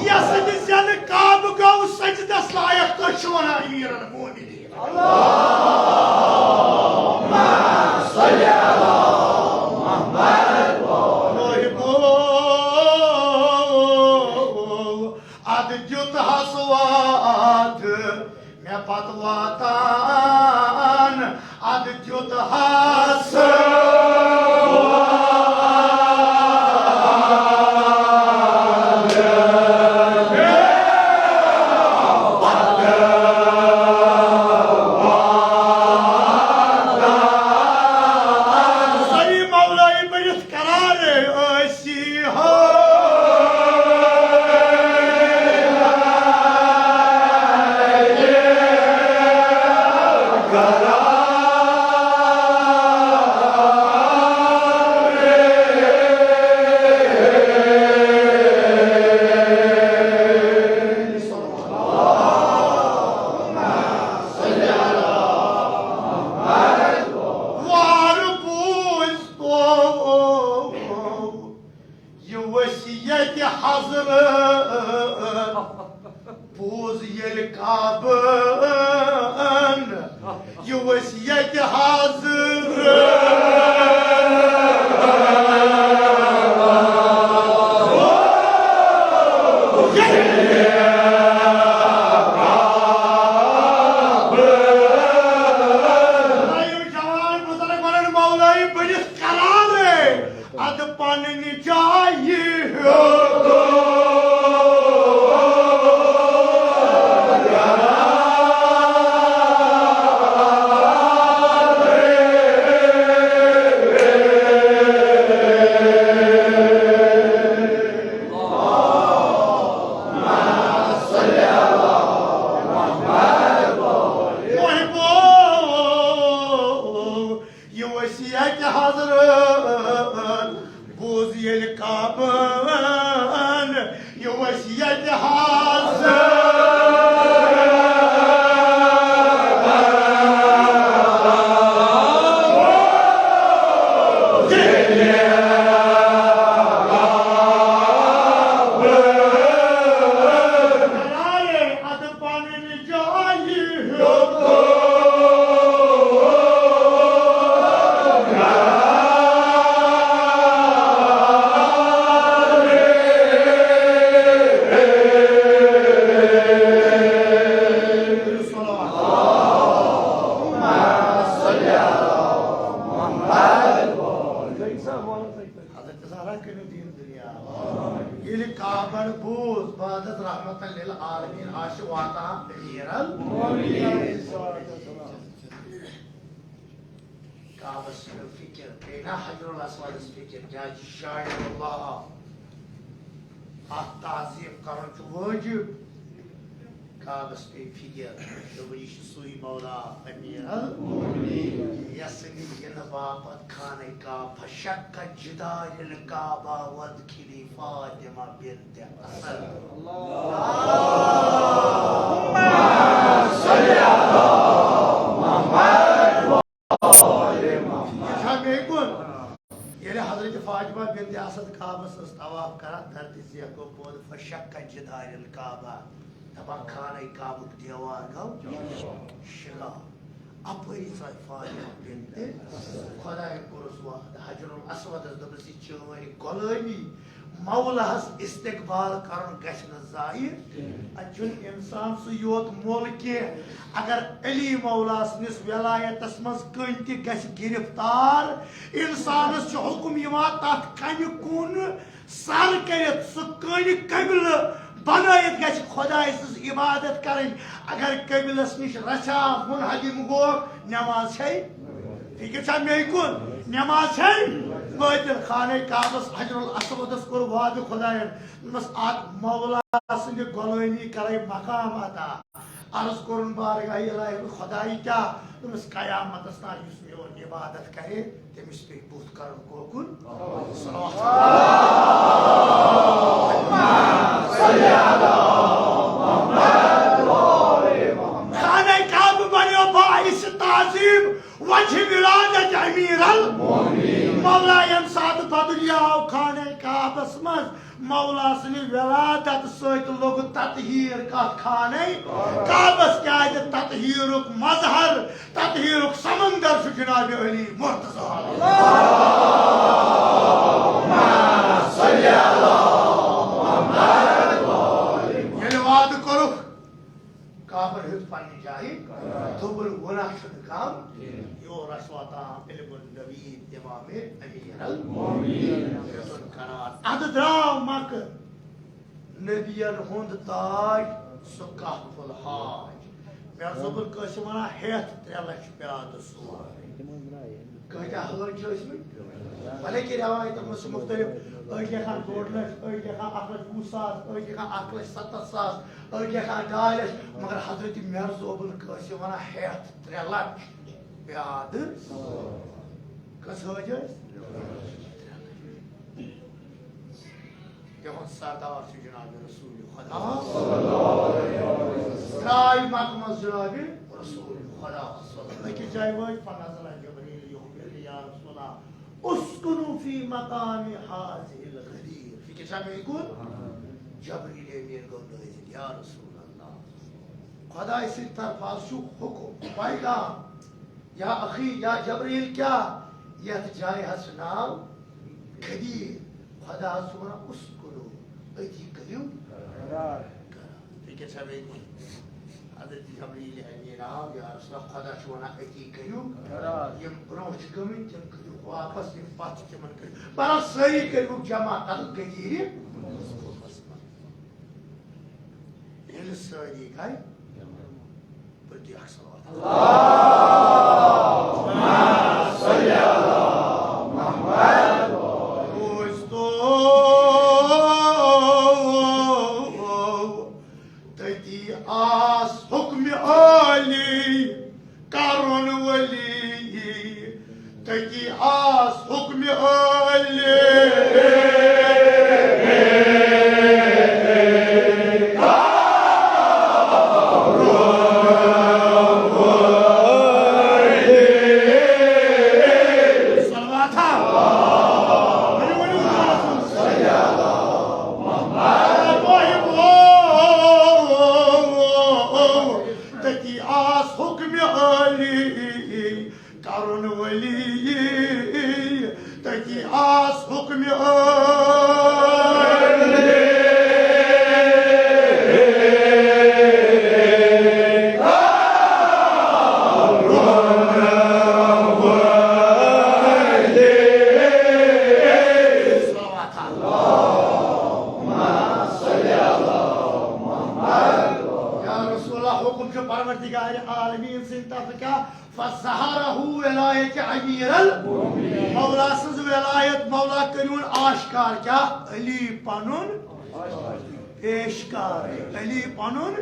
یسٕنٛدِ زینہٕ کعبہٕ گوٚو سجدس لایق، تُہۍ چھِو ونان امیر المومنین۔ اللہم صل علی محمد۔ ییٚتہِ حضرت بوٗز ییٚلہِ کعبن، یہِ وسیعت حضرت۔ جوان بزرگ ونان، مولوی بٔنِس قرارے، ادٕ پننہِ جایہِ ہیوٚت۔ محبو، یہِ وصیت حضرت بوٗز ییٚلہِ کعبن، یہِ وصیت حضرت۔ حضرت زہرا کٔرِو دیٖن دُنیا۔ ییٚلہِ کعبن بوٗز، بعدس رحمتن للعالمین آسہِ واتان امیر المومنین۔ کعبس چھِ فکر، بیٚیہِ نا حجر الاسودس فکر، کیٛازِ شاعر اللہ، اتھ تعظیم کرُن چھُ وٲجب۔ کعبس پیٚیہِ فکر، دوٚپُن، یہِ چھُ سُے مولا امیر المومنین، یس نہٕ یِنہٕ باپتھ خانہ کعبہ، فشق جدار الکعبہ وادخلی فاطمہ بنت اسد۔ یہِ چھا مے کُن؟ ییٚلہِ حضرت فاطمہ بنت اسد کعبس ٲس طواف کران، دردِ ذیح گوٚو پٲدٕ، فشق جدار الکعبہ، دپان خانہ کعبُک دیوار گوٚو شگاف۔ اپٲری ژاے فاطمہ بنت خدایہِ کوٚرُس وعدٕ، حجر الاسودس دوٚپُس، یہِ چٲنۍ غلٲمی، مولاہس استقبال کرُن گژھِ نہٕ ضایع۔ اتہِ چھُنہٕ انسان سُہ یوت مۄل کینٛہہ۔ اگر علی مولا سٕنٛدِس ولایتس منٛز کٔنۍ تہِ گژھِ گرفتار، انسانس چھُ حکم یِوان تتھ کنہِ کُن سر کٔرِتھ، سُہ کٔنۍ قبلہٕ بنٲیِتھ گژھِ خدایہِ سٕنٛز عبادت کرٕنۍ۔ اگر قبلس نِش رژھا منہدم گوٚو، نماز چھے؟ فکر چھا مے کُن؟ نماز چھے؟ بٲطل۔ خانہ کعبس حجر الاسودس کوٚر وعدٕ خداین، دوٚپمس، اتھ مولا سٕنٛدِ غلٲمی کرے مقام عطا۔ عرض کوٚرُن بارگاہ الہی، خدایہِ کیٛاہ؟ دوٚپمس، قیامتس تام یُس میون عبادت کرِ، تٔمِس پیٚیہِ بُتھ کرُن کوکُن؟ صلوات۔ خانہ کعبہ بنیو باعث تعظیم وجہ ولادت امیر المومنین۔ مولا ییٚمہِ ساتہٕ بدلیو خانہ کعبس منٛز، مولا سٕنٛدِ ولادت سۭتۍ لوٚگ تطہیر کتھ خانہ کعبس، کیازِ تطہیرُک مظہر، تطہیرُک سمندر چھُ جناب علی مرتضی۔ ییٚلہِ وعدٕ کوٚرُکھ، کعبن ہیوٚت پننہِ جایہِ، دوٚپُن، وُنہ چھُنہٕ کم، یور آسہِ واتان علم النبی امام امیر المومنین۔ ہیوٚتُن قرار۔ ادٕ درٛاو مکہ نبین ہُنٛد تاج، سُہ کہف الحاج۔ مےٚ اوس ابوالقاسم ونان، ہیٚتھ ترٛےٚ لچھ پیادٕ سوارِ۔ کۭتیٛاہ حٲج چھِ ٲسمٕتۍ؟ بھلے کہِ روایتن منٛز چھِ مُختٔلِف، أڑۍ لیکھان ڈوٚڈ لچھ، أڑۍ لیکھان اکھ لچھ وُہ ساس، أڑۍ لیکھان اکھ لچھ ستتھ ساس، أڑۍ لیکھان ڈاے لچھ، مگر حضرت مرزا ابوالقاسم ونان ہیٚتھ ترٛےٚ لچھ پیادٕ۔ کٔژ حٲج ٲسۍ؟ تِہُنٛد سردار چھُ جناب رسول خدا۔ درٛاے مکہ منٛز جناب رسول خدا۔ أکِس جایہِ وٲتۍ، فنزل جبریل یخبرنی یا رسول اللہ، اسکنوا فی مقام هذه الغدیر۔ فکر سمے کُن جبریل امین گوٚو نٲزِل، یا رسول اللہ، خۄداے سٕنٛدِ طرفہٕ حظ چھُ حُکُم، پیغام، یا اخی، یا جبریل، کیٛاہ؟ یتھ جایہِ حظ چھُ ناو غدیر۔ خۄدا حظ چھُ ونان، اسکُنو، أتی کٔرِو قرار۔ فکر چھا بیٚیہِ کُنہِ؟ حضرت جبریل امین آو، یا رسول اللہ، خۄدا چھُ ونان، أتی کٔرِو۔ یِم برونٛہہ چھِ گٔمٕتۍ، تِم کٔرِو واپس، یِم پتھ چھِ، تِمن کٔرِو۔ بہرحال، سٲری کٔرِوُکھ جمع، تتھ غدیٖرِ۔ ییٚلہِ سٲری گٔے، پٔرِو اکھ صلوات۔ روز تو تتی آس حکم عالی کرن ولی، تتی آس حکم عالی۔ صلوات۔ تتی آس حکم عالی کرن ولی، تتی آس حکم عالی۔ یا رسول اللہ، حکم چھُ پروردگار عالمین سٕنٛدِ طرفہٕ کیٛاہ؟ فظہرہ ولایت امیر ال-، مولا سٕنٛز ولایت، مولا کٔرِوُن آشکار، کیٛاہ؟ علی پنُن پیشکار، علی پنُن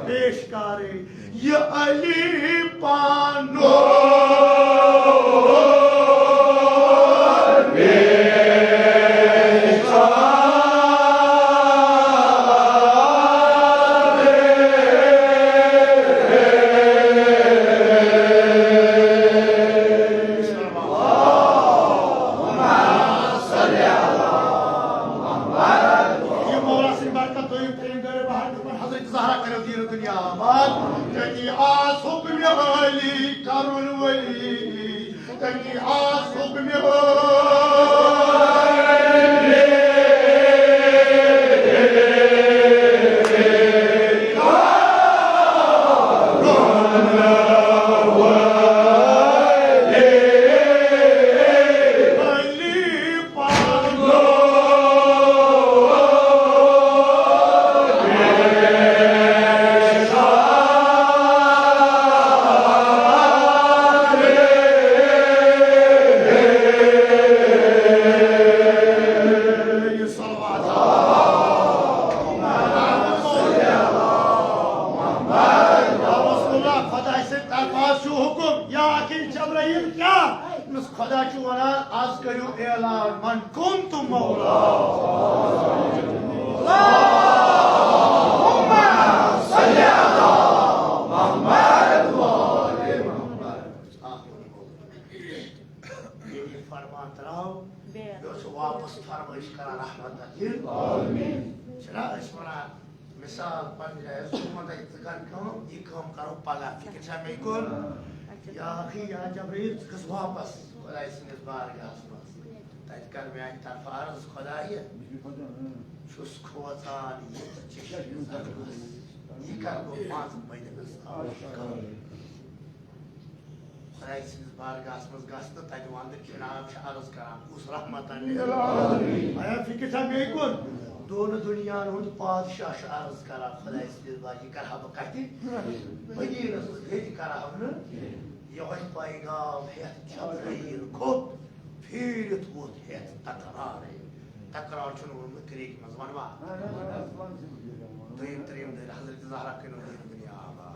پیشکار، یہِ علی پنُن پیشکار۔ یہِ مولا سٕنٛدِ برکت دوٚیِم ترٛیٚیِم دٲرِو بہار دِتمُت حضرت زہرا کٔرِو دیٖن دُنیا آباد۔ تٔتی آس حُکمِ عٲلی کرُن ؤلی، تٔتی آس حُکمِ عٲلی۔ رسول اللہ، خۄداے سٕنٛدِ طرفہٕ حظ چھُ حُکُم، یا اخی جبرائیل، کیٛاہ؟ ییٚمِس خۄدا چھُ وَنان، از کٔرِو اعلان، من کنت مولا۔ اللہم صل علی محمد و آل محمد۔ ییٚلہِ یہِ فرمان ترٛاو، یہِ اوس واپس فرمٲیِش کران رحمت للعالمین۔ چھِنہ أسۍ وَنان، مثال پننہِ جایہِ، ژٕ وَن تۄہہِ، ژٕ کر کٲم، یہِ کٲم کرو پگاہ، فکر چھا مےٚ کُن؟ یا اخی، یا جبرائیل، ژٕ گژھ واپس خۄداے سٕنٛدِس بارگاہس منٛز۔ تتہِ کر میانہِ طرفہٕ عرض، خۄدایہِ، چھُس کھوژان یہِ چشمہِ زخمس، یہِ کر گوٚو پانٛژن مدینس آلوٗد۔ خۄداے سٕنٛدِس بارگاہس منٛز گژھ تہٕ تتہِ ونہٕ، جناب چھِ عرض کران، کُس رحمتن للعالمین۔ آیا فکر چھا مے کُن؟ دونہٕ دُنیاہن ہُنٛد پادشاہ چھُ عرض کران خۄداے سٕنٛدِس بار-، یہِ کرٕ ہا بہٕ کتہِ؟ مدیٖنس منٛز، ییٚتہِ کرٕ ہا بہٕ نہٕ۔ یِہوٚے پیغام ہٮ۪تھ جبرائیل کھوٚت، پھیٖرِتھ ووٚتھ ہٮ۪تھ تکرارے۔ تکرار چھُنہٕ ووٚنمُت کریٖکہِ منٛز، وَنوا؟ دوٚیِم ترٛیٚیِم دٔلیٖل، حضرت زہرا کٔرِو دٔلیٖل دُنیا آباد۔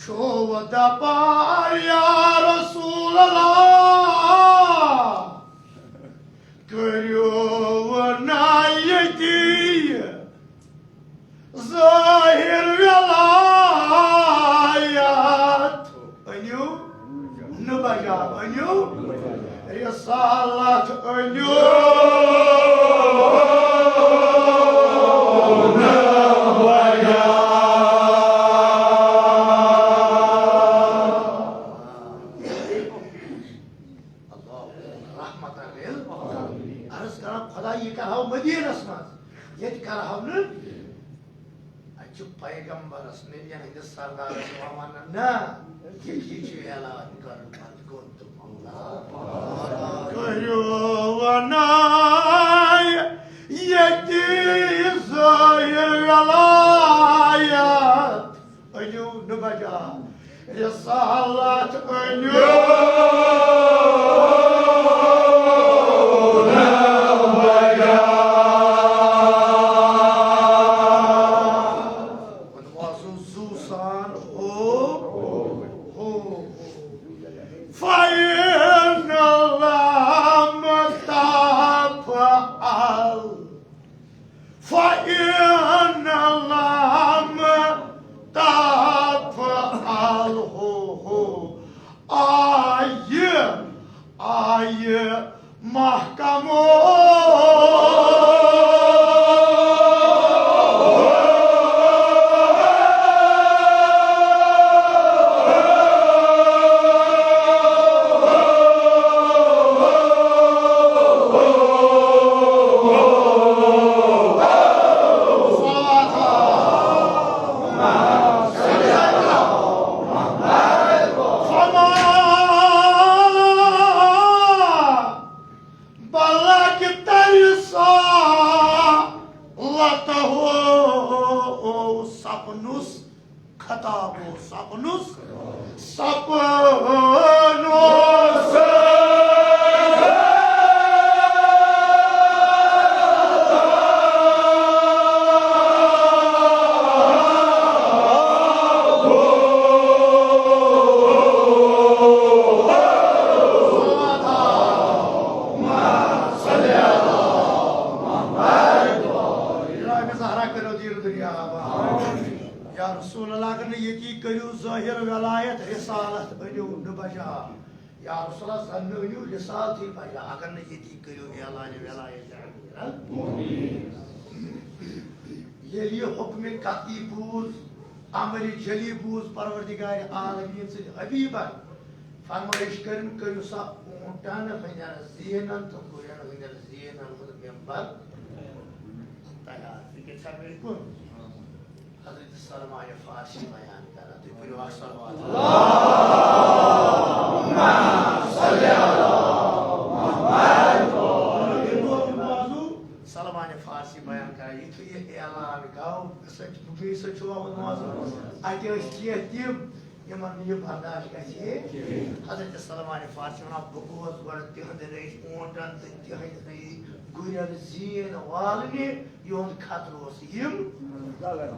چھُو دَپان یا رسول اللہ، کٔرِو نا ییٚتی ظٲہِر ولایت۔ أنِو نہٕ بجا، أنِو رسالت، أنِو کرہو مدینس منٛز، ییٚتہِ کرہو نہٕ۔ اتہِ چھُ پیغمبرس، نبین ہٕنٛدِس سردارس یِوان وننہٕ، نہ، یہِ، یہِ چھُ اعلان کرُن، من كنت مولاه۔ کٔرِو ونان ییٚتہِ ظٲہِر ولایت۔ أنِو نہٕ بجا، رسالت أنِو نہٕ بجا۔ وۄنۍ وَسو زُو سان، ہو، ہو، ہو۔ فإن لم تفعل، فإن لم تفعل، ہو، ہو، آیہِ، آیہِ محکمو۔ فما بلغت رسالته، سپنُس خطاب، سپنُس، سپنُس۔ جناب زہرا کٔرِو دیٖن دُنیا آباد۔ یا رسول اللہ، اگر نہٕ ییٚتی کٔرِو ظٲہِر ولایت رسالت، أنِو نہٕ بجا۔ یا رسول اللہ، زن نہٕ أنِو رسالتٕے بجا، اگر نہٕ ییٚتی کٔرِو اعلان ولایت امیر المؤمنین۔ ییٚلہِ یہِ حکمِ قطعی بوٗز، امرِ جلی بوٗز پروردگار عالمین سٕنٛدِ حبیبن، فرمٲیش کٔرٕن، کٔرِو سا اوٗنٹن ہٕنٛدٮ۪ن زیٖنن تہٕ گُرٮ۪ن ہٕنٛدٮ۪ن زیٖنن ہُنٛد ممبر تیار۔ فکر چھا میٲنۍ کُن؟ حضرت سلمان فارسی بیان کران، تُہۍ پٔرِو اکھ صلوات۔ سلمان فارسی بیان کران، یُتھُے یہِ اعلان گوٚو، سُہ، بیٚیہِ سُہ چھُ آمُت منٛزٕ۔ اَتہِ ٲسۍ کینٛہہ تِم، یِمن نہٕ یہِ برداشت گژھِ ہے۔ حضرت سلمان فارسی وَنان، بہٕ گوس گۄڈٕ تِہنٛدِ رٔنٛگۍ اوٗنٹن تہٕ تِہنٛدِ رٔنٛگۍ گُرٮ۪ن زیٖن والنہِ، یِہُنٛد خطرٕ اوس یِم ژلان۔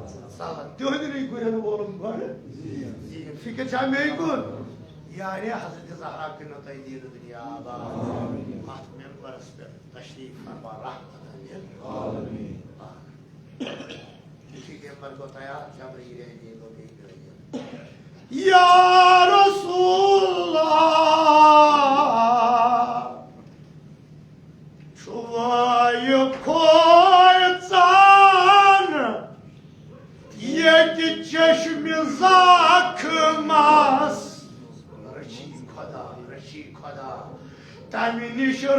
تِہنٛدِ رٔنٛگۍ گُرٮ۪ن وولُم گۄڈٕ زیٖن۔ فکر چھا مے کُن؟ یعنی حضرت زہرا کٔرِنو تۄہہِ دیٖن دُنیا آباد۔ اتھ ممبرس پٮ۪ٹھ تشریف فرما، رحمت علی۔ یُتھُے ممبر گوٚو تیار، جبرائیل امین گوٚو بیٚیہِ دٲخل۔ یا رسول اللہ، چھُ وایہِ کھوژان ییٚتہِ چشمہِ زخمس۔ رٔچھی خۄدا، رٔچھی خۄدا۔ تمہِ نِش رٲچھے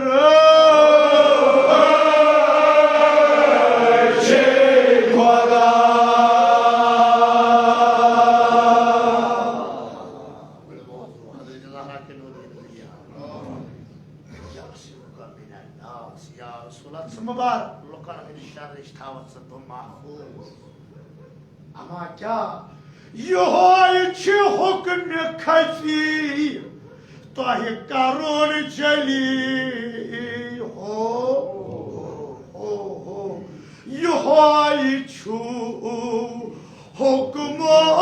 خۄدا۔ حضرت زہرا کٔرِنو دیٖن دُنیا۔ یا رسول اللہ، ژٕ مُبارک لُکن ہٕنٛدِ شرٕ نِش تھاوَتھ ژٕ بہٕ محفوظ۔ اما کیا، یہوے چھِ حکمِ خفی تۄہہِ کرُن جلی۔ ہو، ہو، ہو، یہوے چھُ حکمو۔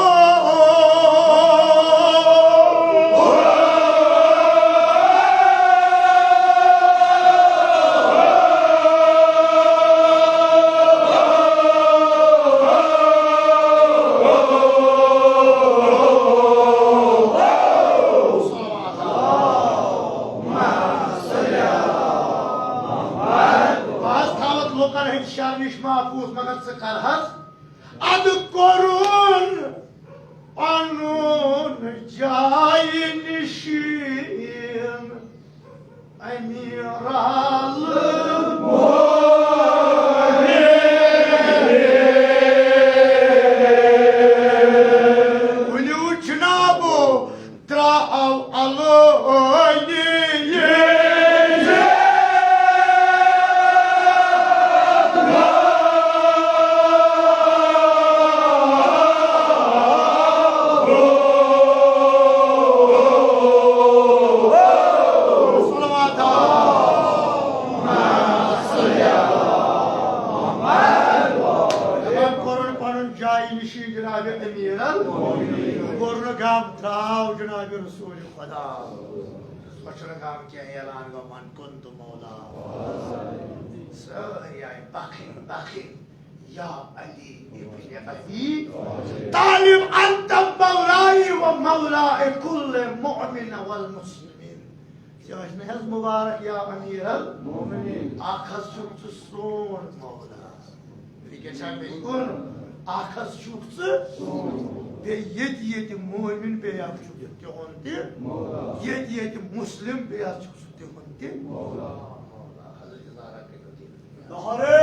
بہٕ حظ تھاوَتھ لُکَن ہٕنٛدۍ شَرٕ نِش محفوٗظ، مگر ژٕ کَر حظ اَدٕ کوٚرُن پَنُن جایہِ نِشیٖن أمیٖر عالمو۔ شی جناب امیر المومنین۔ کوٚر نہٕ غم، درٛاو جناب رسول خدا۔ سۄ چھُنہٕ غم کینٛہہ، اعلان گوٚو، من کنت مولا۔ سٲری آیہِ بخٕنۍ، بخٕنۍ۔ یا علی ابن ابی طالب، انت مولائی و مولا کل مؤمن والمسلمین۔ یہِ ٲسۍ نہٕ حظ مُبارک یا امیر المومنین؟ اکھ حظ چھُکھ ژٕ سون مولا۔ فکر چھا مےٚ کُن؟ اکھ حظ چھُکھ ژٕ سون۔ بیٚیہِ ییٚتہِ ییٚتہِ مومن، بیٚیہِ حظ چھُکھ ژٕ تِہُنٛد تہِ۔ ییٚتہِ ییٚتہِ مسلم، بیٚیہِ حظ چھُکھ ژٕ تِہُنٛد تہِ۔ مولا، مولا۔ حضرت زہرا کٔرِو دِل۔ نعرہ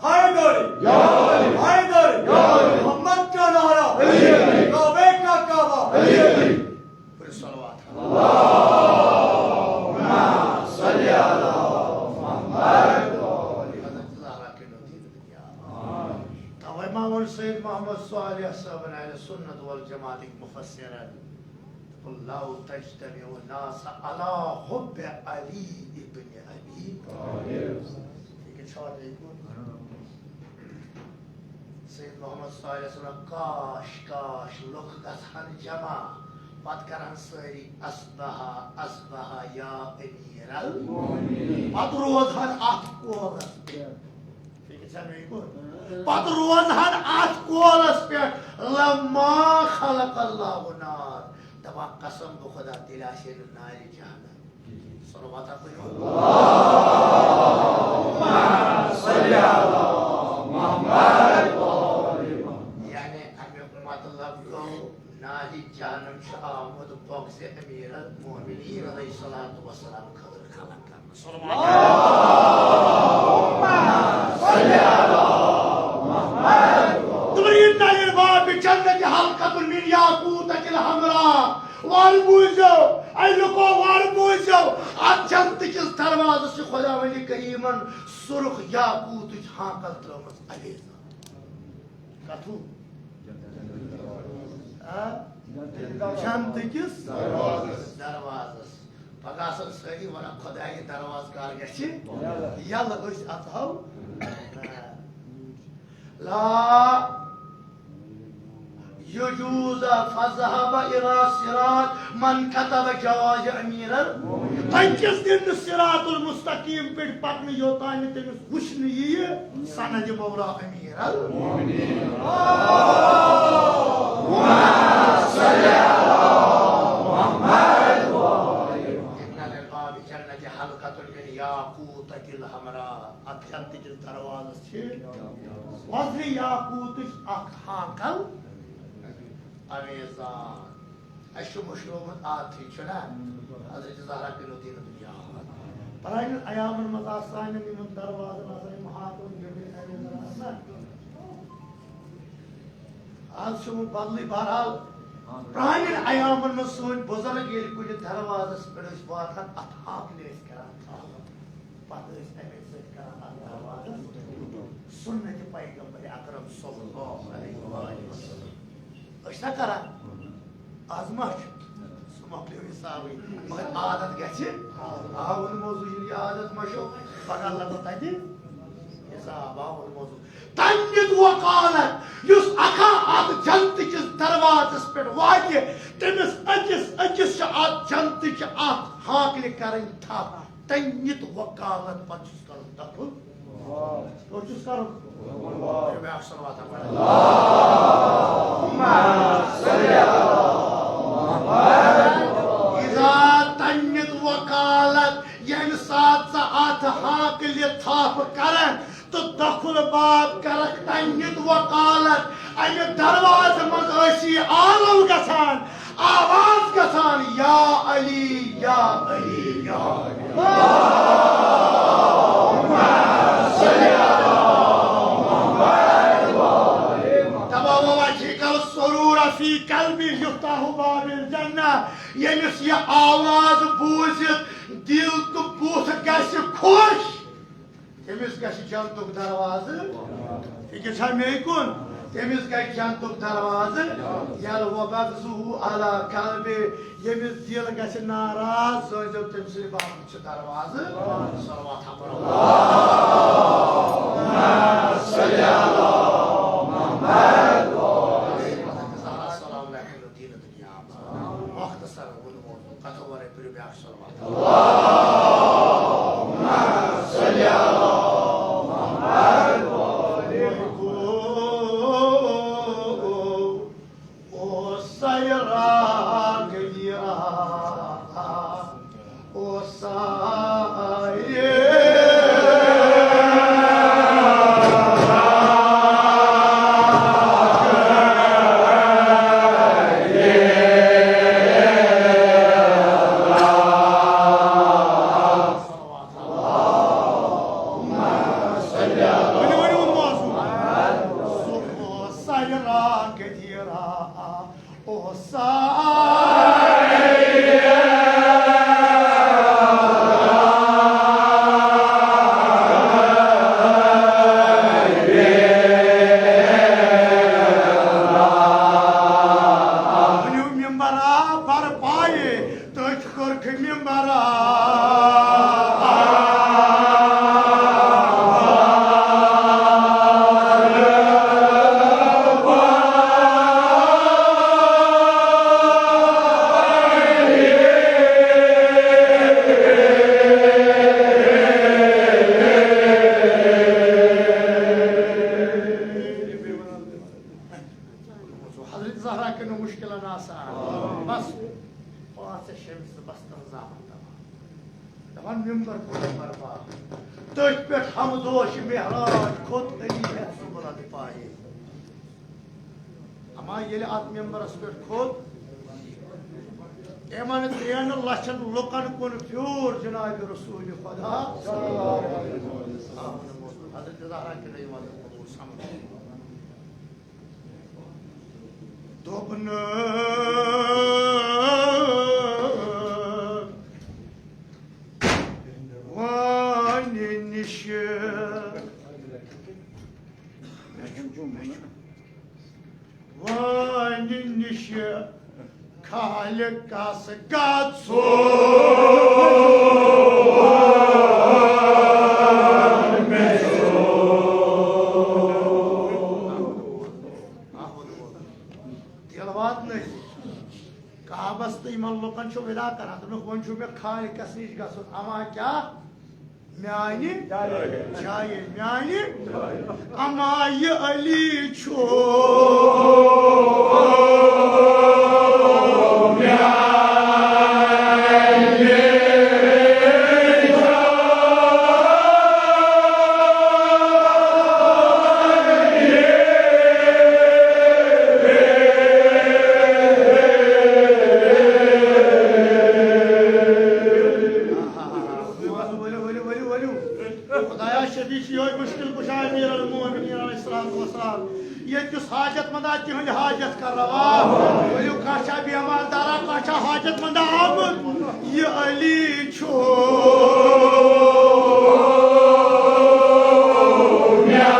حیدری! یا علی! حیدری! یا علی! محمد کا نعرہ! علی علی! کعبے کا کعبہ! علی علی! پٔرِو صلوات۔ اللہم صل علی محمد۔ حضرت زہرا کٔرِو دِل۔ توے ما ووٚن سید محمد صالح صٲبن اہل سنت والجماعتٕکۍ مفسرن، دوٚپُن، لو تجتمع الناس علی حب علی ابن ابی طالب۔ یہِ کیٛاہ چھُ اَتھ لیکھمُت؟ سید محمد صالح صٲبن، کاش، کاش، لُکھ گژھن جمع، پتہٕ کرن سٲری اصبح، اصبح یا امیر المومنین۔ پتہٕ روزہن اتھ قولس پٮ۪ٹھ۔ فکر چھا مےٚ کُن؟ پتہٕ روزہن اتھ قولس پٮ۪ٹھ، لما خلق اللہ النار۔ دپان، قسم بہٕ خدا، تیٚلہِ آسہِ ہے نہٕ نارِ جہنم۔ صلوات پٔرِو۔ یعنی امیُک مطلب گوٚو، نارِ جہنم چھُ آمُت بغضِ امیر المومنین علیہ الصلوۃ والسلام خٲطرٕ خلق کرنہٕ۔ صلوات۔ دوٚپُن، ان للباب جنت حلقۃ من یاقوتۃ الحمراء۔ وارٕ بوٗزِو، اے لُکو، وارٕ بوٗزِو، اتھ جنتہٕ کِس دروازس چھُ خداوندِ کریمن سُرخ یاقوتٕچ ہانکل ترٲومٕژ اویزان۔ کتھوٗ؟ آ؟ جنتہٕ کِس دروازس۔ پگاہ آسن سٲری ونان، خدایہِ، دروازٕ کر گژھِ یلہٕ، أسۍ اژہو۔ لا یجوز فذهب الى صراط من كتب جواز امیر ال-، تۄہہِ کِس دِن نہٕ صراط المستقیم پٮ۪ٹھ پکنہٕ، یوٚتام نہٕ تٔمِس وٕچھنہٕ یِیہِ سند مولا امیر ال-۔ ان للباب جنت حلقۃ من یاقوتۃ الحمراء۔ اتھ جنتہٕ کِس دروازس چھِ وزرِ یاقوتٕچ اکھ ہانکل اویزان۔ اَسہِ چھُ مٔشرومُت عادتھٕے، چھُنہ؟ حضرت زہرا کٔرِو دین دنیا۔ پرانٮ۪ن ایامن منٛز آسہٕ سانٮ۪ن یِمن دروازن آسان یِم ہانکل، یِم اویزان آسان۔ آز چھُ وۄنۍ بدلٕے۔ بہرحال، پرانٮ۪ن ایامن منٛز سٲنۍ بُزرگ ییٚلہِ کُنہِ دروازس پٮ۪ٹھ ٲسۍ واتان، اتھ ہانکلہِ ٲسۍ کران تھپھ۔ پتہٕ ٲسۍ اَمے سۭتۍ کران اَتھ دروازس سُنتِ پیغمبر اکرم صلی اللہ علیہ وآلہ وسلم۔ أسۍ چھا کران؟ از ما چھُ؟ سُہ مۄکلیو حسابٕے۔ مگر عادت گژھِ۔ آ، وۄنۍ موضوع چھُنہٕ یہِ عادت ما چھُ، پگاہ لگو تتہِ حساب۔ آ، وۄنۍ موضوع۔ تنہِ وقالت، یُس اکھا اتھ جنتہٕ کِس دروازس پٮ۪ٹھ واتہِ، تٔمِس أکِس أکِس چھِ اتھ جنتہٕ چہِ اتھ ہانکلہِ کرٕنۍ تھپھ۔ تنہِ وقالت، پتہٕ چھُس کرُن دخل۔ کوٚت چھُس کرُن؟ بیٛاکھ صلوات پَر۔ اذا تنہِ وقالت، ییٚمہِ ساتہٕ ژٕ اتھ ہانکلہِ تھپھ کرکھ، تہٕ دخل باب کرکھ تنہِ وقالت، امہِ دروازٕ منٛز ٲسی عالم گژھان، آواز گژھان، یا علی، یا علی، یا علی۔ تبا وجهك السرور في قلبي يفتح باب الجنة۔ ییٚمِس یہِ آواز بوٗزِتھ دِل تہٕ بُتھ گژھِ خۄش، تٔمِس گژھِ جنتُک دروازٕ، فِکر چھا مے کُن؟ تٔمِس گژھِ جنتُک دروازٕ یَلہٕ۔ وبغضه على قلبه، ییٚمِس دِل گژھِ ناراض، زٲنۍزیو تٔمۍ سٕنٛدِ باپتھ چھُ دروازٕ۔ صلوات ہا پَرو۔ ؤنِو ممبرا برپایہِ، تٔتھۍ کوٚرکھ ممبرا۔ حضرت زہرا کیو مشکلن آسان۔ بس پانٛژھ شےٚ بستن زامن تمام۔ دپان ممبر کوٚر برپا۔ تٔتھۍ پٮ۪ٹھ حمدوش معراج کھوٚت علی ہٮ۪تھ سُہ بلند پایہِ۔ اما ییٚلہِ اتھ ممبرس پٮ۪ٹھ کھوٚت، یِمن ترٛٮ۪ن لچھن لُکن کُن پھیوٗر جناب رسول خدا۔ حضرت زہرا کیو یہِ وَنُن قبول سمجھ۔ دوٚپنَکھ، وانہِ نِش، وانہِ نِش خالقس گژھُن مےٚ چھُ۔ دِل واتنٲیِتھ کعبس تہٕ یِمن لُکن چھُ وِدا کران، دوٚپنکھ، وۄنۍ چھُ مےٚ خالقس نِش گژھُن، اما کیٛاہ؟ میانہِ جایہِ، میانہِ، اما یہِ علی چھُ میانہِ۔ ؤلِو، ؤلِو، ؤلِو، ؤلِو، ؤلِو۔ خدایا، شفیع چھُ یِہوٚے مُشکِل کُشا امیر المومنین علیہ الصلوۃ والسلام۔ ییٚتہِ کِس حاجت مندا تِہُنٛد حاجت کر روا۔ ؤلِو، کانٛہہ چھا بیمار دارا، کانٛہہ چھا حاجت مندا آمُت؟ یہِ علی چھُ میانہِ۔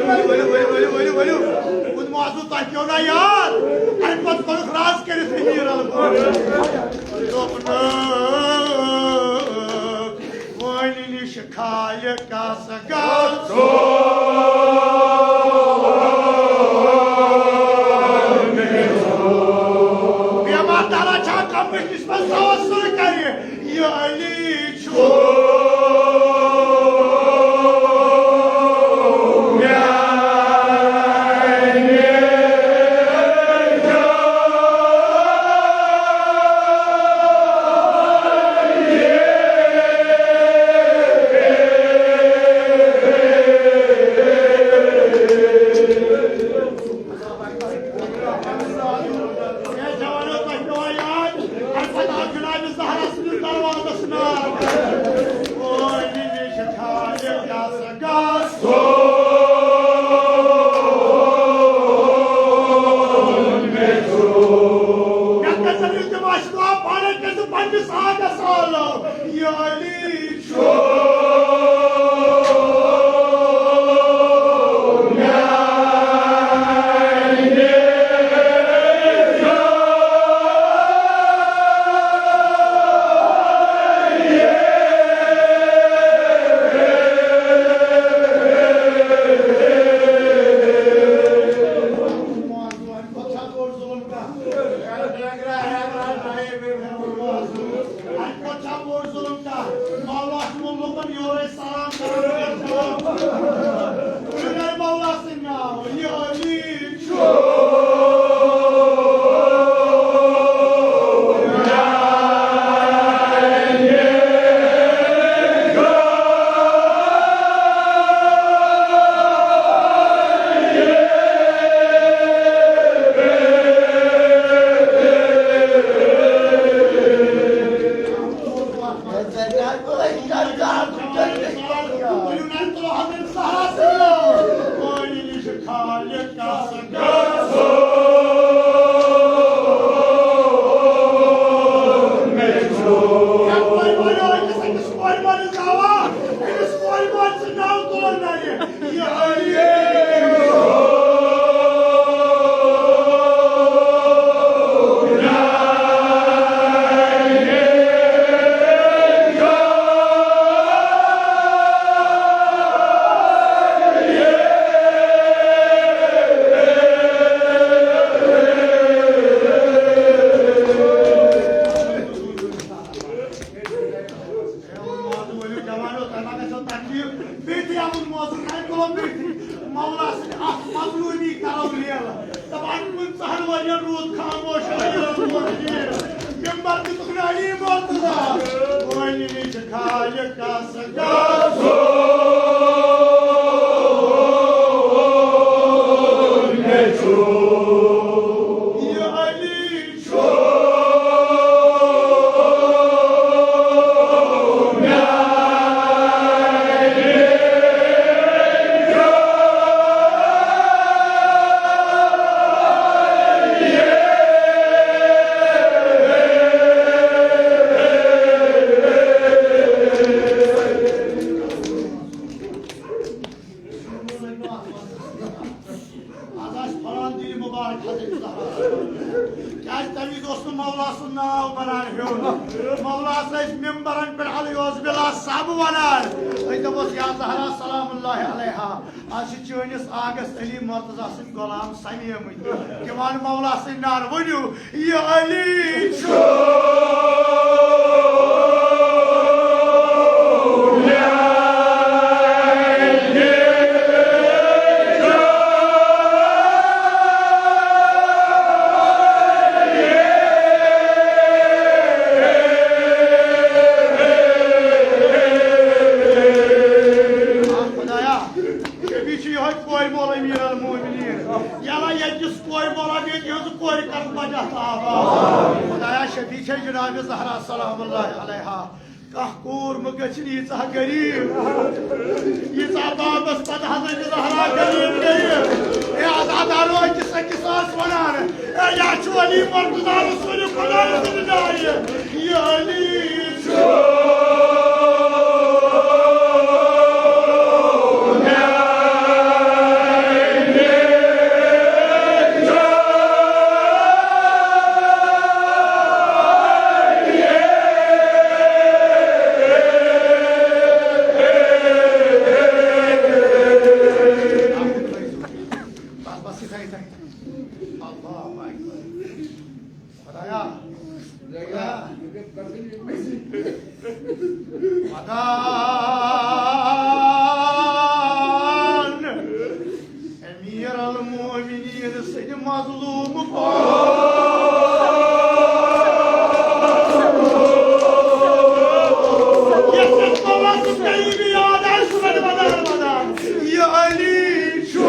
ؤلِو، ؤلِو، ؤلِو، ؤلِو، ؤلِو۔ خود معذور، تۄہہِ پیوٚو نا یاد؟ اَمہِ پتہٕ کوٚرُکھ راز کٔرِتھ أمیٖر البٲبی۔ دوٚپنَکھ، وۄنۍ نِش خالقس گژھو۔ بیمار دارا چھا کمرس نِش پتہٕ توسل کرِ؟ یہِ علی چھُ میانہِ۔ اے جوانو، تۄہہِ پیوٚوا یاد؟ اَمہِ پتہٕ آو جناب زہرا سٕنٛدِس دروازس نار۔ تۄہہِ ما گژھیو تکلیف؟ بیٚیہِ تہِ آمُت موضوع، کَمہِ کُلو بیٚیہِ تہِ؟ مولا سٕنٛدِ اَتھ مظلوٗمی کَرو لیل۔ دَپان، پٕنٛژٕہَن ؤرِین روٗد خاموش أمیٖرَن موجیٖر۔ ممبر دِتُکھ نہٕ علی مرتضیٰ۔ وۄنۍ نِش خالقس گژھو۔ یہِ علی آز آسہِ پھۄلان دِلہِ مُبارک حضرت زہرا۔ کیٛازِ تَمہِ وِزِ اوس نہٕ مولا سُنٛد ناو بَنان ہیوٚن۔ مولاہَس ٲسۍ مِمبرَن پٮ۪ٹھ العیاذ باللہ سَب وَنان۔ أسۍ دَپوس، یا زہرا سلام اللہ علیہا، آز چھِ چٲنِس آنٛگَس علی مرتضیٰ سٕنٛدۍ غلام سَمیمٕتۍ۔ دِوان مولا سٕنٛدۍ نار، ؤنِو، یہِ علی چھُ۔ خدایا، شفیع چھُ یِہوٚے کورِ مول امیر المومنین۔ یَلہ ییٚتہِ کِس کورِ مولا بیٚیہِ تِہنٛزٕ کورِ کَرَن پَتہٕ اَتھ آباد۔ خدایا شفیع چھے جناب زہرا سلام اللہ علیہا۔ کانٛہہ کوٗر مہٕ گٔژھِنۍ ییٖژاہ غریٖب، ییٖژاہ بابَس پَتہٕ حضرت زہرا غریٖب گٔیہِ۔ اے عزادارو، أکِس أکِس ٲس وَنان، اے یا چھُ علی مرتضیٰ رسول خدا سٕنٛدِ جایہِ، یہِ علی چھُ۔ بس، بس، یِتھَے، یِتھَے۔ اللہ اکبر۔ خدایا، خدایا۔ خدان، امیر المومنین سٕنٛدِ مظلوم پاک۔ یتھ یتھ مولا سُنٛد قریبی یاد آسہِ، سُہ بنہِ ودان ودان۔ یہِ علی چھُ۔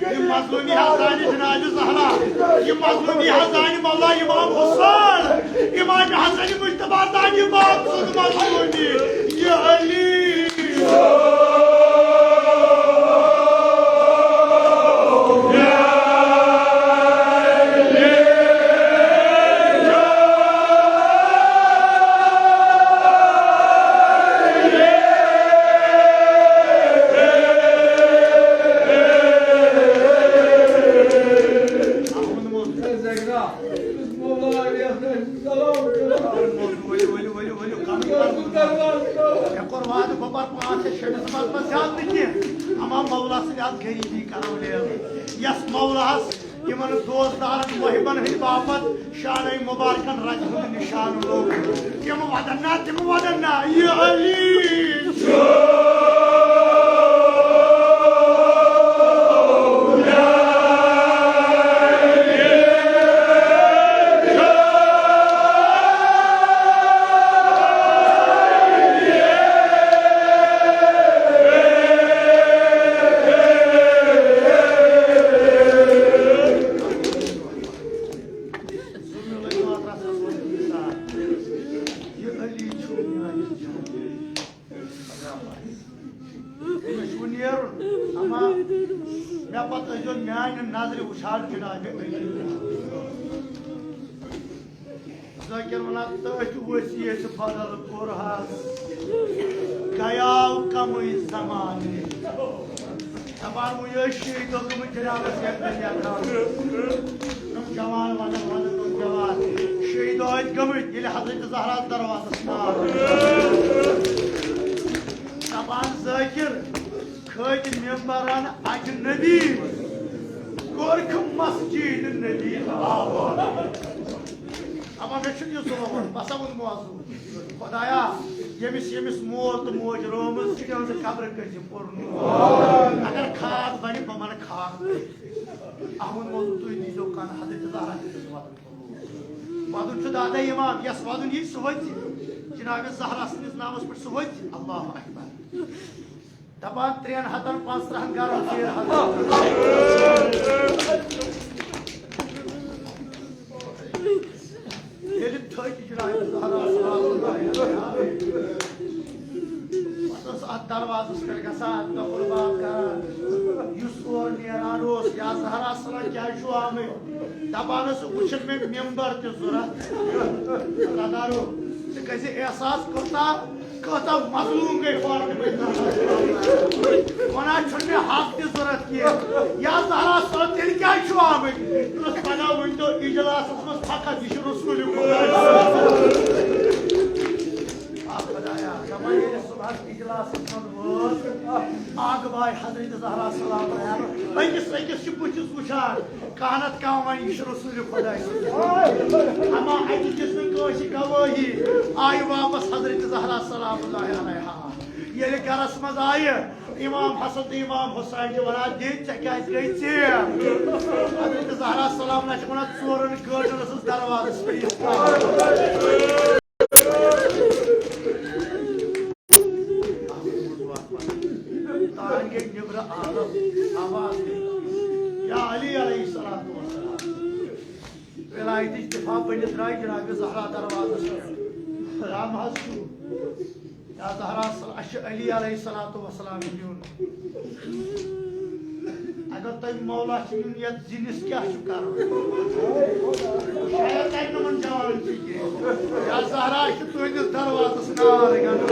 یہِ مظلومی حظ زانہِ جناب زہرا، یہِ مظلومی حظ زانہِ مولا امام حسین، امام حسن مجتبیٰ زانہِ باپ سٕنٛز مظلومی۔ یہِ علی۔ ؤلِو، ؤلِو، ؤلِو، ؤلِو، کَمٕے کَرو۔ مےٚ کوٚر وعدٕ، بہٕ پَرٕ پانٛژھ شےٚ شےٚ نہٕ زٕ پَتہٕ پَتہٕ زیادٕ نہٕ کینٛہہ۔ اَما مولا سٕنٛدِ اَتھ غریٖبی کَرو لیل۔ یَس مولاہَس یِمَن دوستدارَن محبَن ہٕنٛدِ باپَتھ شانَے مُبارکَن رَتہِ ہُنٛد نِشان لوٚگ۔ تِم وَدَن نا، تِم وَدَن نا، یہِ علی چھُ۔ یہِ علی چھُ میٛانہِ جان۔ أمِس چھُ نیرُن، اما مےٚ پتہٕ ٲسۍزیو میانہِ نظرِ وٕچھان جناب علی۔ ذٲکِر وَنان، تٔتھۍ ؤسۍ ییٚتہِ بدل کوٚر حظ، گیاو کمٕے زمانہٕ۔ دَپان وۄنۍ ٲسۍ شیٚیہِ دۄہ گٔمٕتۍ جنابس یَتھ دُنیا تھاوُن۔ گٔمٕتۍ، ییٚلہِ حضرت زہرا دروازس نار۔ دپان ذٲکر کھٔتۍ ممبرن اجنبی، کوٚرکھ مسجد نبی آباد۔ اما مےٚ چھُنہٕ یہِ ظلم ووٚنمُت، بس ہا ووٚن موضوع۔ خدایا، ییٚمِس، ییٚمِس مول تہٕ موج رٲومٕژ چھِ، تِہٕنٛزٕ قبرٕ کٔرۍ زِ پُر نوٗر۔ اگر خاک بنہِ، بہٕ بنہٕ خاک۔ اَہُنٛد موضوع تُہۍ دیٖزیو کَن، حضرت زہرا تہِ چھُ وَدُن۔ وَدُن چھُ دادے اِمام، یَس وَدُن یی سُہ وَدِ۔ جناب زہرا سٕنٛدِس ناوَس پٮ۪ٹھ سُہ وَدِ۔ اللہ اکبر۔ دپان ترٛٮ۪ن ہتن پانٛژترٕہن گرن ژیر حضرت۔ ییٚلہِ تھٔکۍ جناب زہرا سلام اللہ علیہا، پتہٕ ٲس اتھ دروازس پٮ۪ٹھ گژھان، دۄکھُل باب کران، یُس اورٕ نیران اوس، یا زہرا سلام کیٛازِ چھُو آمٕتۍ؟ دپان ٲس، وٕچھن مےٚ ممبر تہِ ضوٚرتھ۔ ادادارو، ژٕ کٔرۍ زِ احساس کوتاہ کۭژاہ مظلوم گٔے فاطمہ زہرا۔ وَنان چھُنہٕ مےٚ حق تہِ ضوٚرَتھ کینٛہہ۔ یا زہرا سا، تیٚلہِ کیٛازِ چھُو آمٕتۍ؟ دوٚپنَس، پَگاہ ؤنۍتو اِجلاسَس منٛز فقط، یہِ چھُ رسول خۄداے۔ آ خۄدایا، دَپان ییٚلہِ صُبحَس اِجلاسَس منٛز وٲژ، اَکھ بایہِ حضرت زہرا سلام علیہا أکِس أکِس چھِ بٕتھِس وٕچھان۔ کانت کم وۄنۍ، یہِ چھُ رسول خۄداے سُنٛد۔ اما اَتہِ دِژ نہٕ کٲنٛسہِ گوٲہی، آیہِ واپس حضرت زہرا سلام اللہ علیہا۔ ییٚلہِ گرس منٛز آیہِ، امام حسن تہٕ امام حسین چھِ ونان، "دے، ژےٚ کیٛازِ گٔے ژیر؟" حضرت زہرا سلام اللہ چھِ ونان، "ژورن گٲنٛٹن ٲسٕس دروازس پٮ۪ٹھ یِژھ کالہٕ۔" تانۍ گٔے نیٚبرٕ آواز، آواز گٔے، "یا علی علیہ الصلوۃ والسلام۔" ولایتٕچ دفاع بٔنِتھ درٛاے جناب زہرا دروازس پٮ۪ٹھ۔ رام حظ چھُ، یا زہرا صل-، اَسہِ چھُ علی علیہ الصلوۃ والسلام نیُن۔ اگر تۄہہِ مولا چھُ نیُن یتھ زِنِس کیٛاہ چھُ کرُن؟ شاید تَتہِ نہٕ وۄنۍ جوان چھُ کینٛہہ۔ یا زہرا، اَسہِ چھُ تُہٕنٛدِس دروازس نار گنٛڈُن۔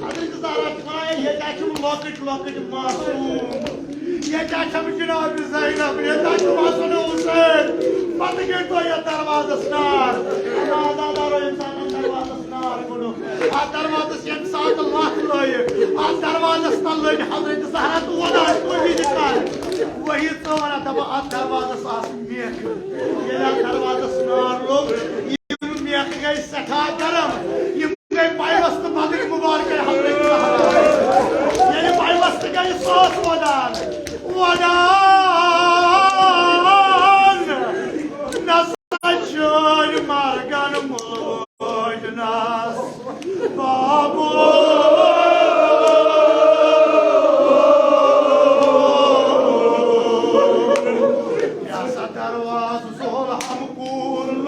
حضرت زہرا چھِ ونان، ییٚتہِ چھِ لۄکٕٹۍ لۄکٕٹۍ معصوم۔ ییٚتہِ چھَم جناب زینب، ییٚتہِ چھُم حسن حسین۔ پتہٕ گٔے تۄہہِ یَتھ دروازس نار۔ اَتھ آزادارو اِنسانن دروازس نار کوٚڑُکھ۔ اَتھ دروازس ییٚمہِ ساتہٕ لَتھ لٲیِکھ، اَتھ دروازس تل لٔج حضرت زہرا تہٕ وۄدان کوٗفی دِژان۔ وۄنۍ ژٲر اَتھ دَپان، اَتھ دروازس آسہٕ میکھٕ۔ ییٚلہِ اَتھ دروازس نار لوٚگ، یِم میکھٕ گٔے سٮ۪ٹھاہ گرم۔ یِم گٔے پیوستہٕ بدٕکۍ مُبارکَے حضرت زہرا۔ ییٚلہِ پیوستہٕ گٔے، سُہ اوس وَدان، وَدان، نہ سا چھٲنۍ مرگن مُلوجنَس بابو۔ یہِ ہسا دروازٕ زول ہم کُن۔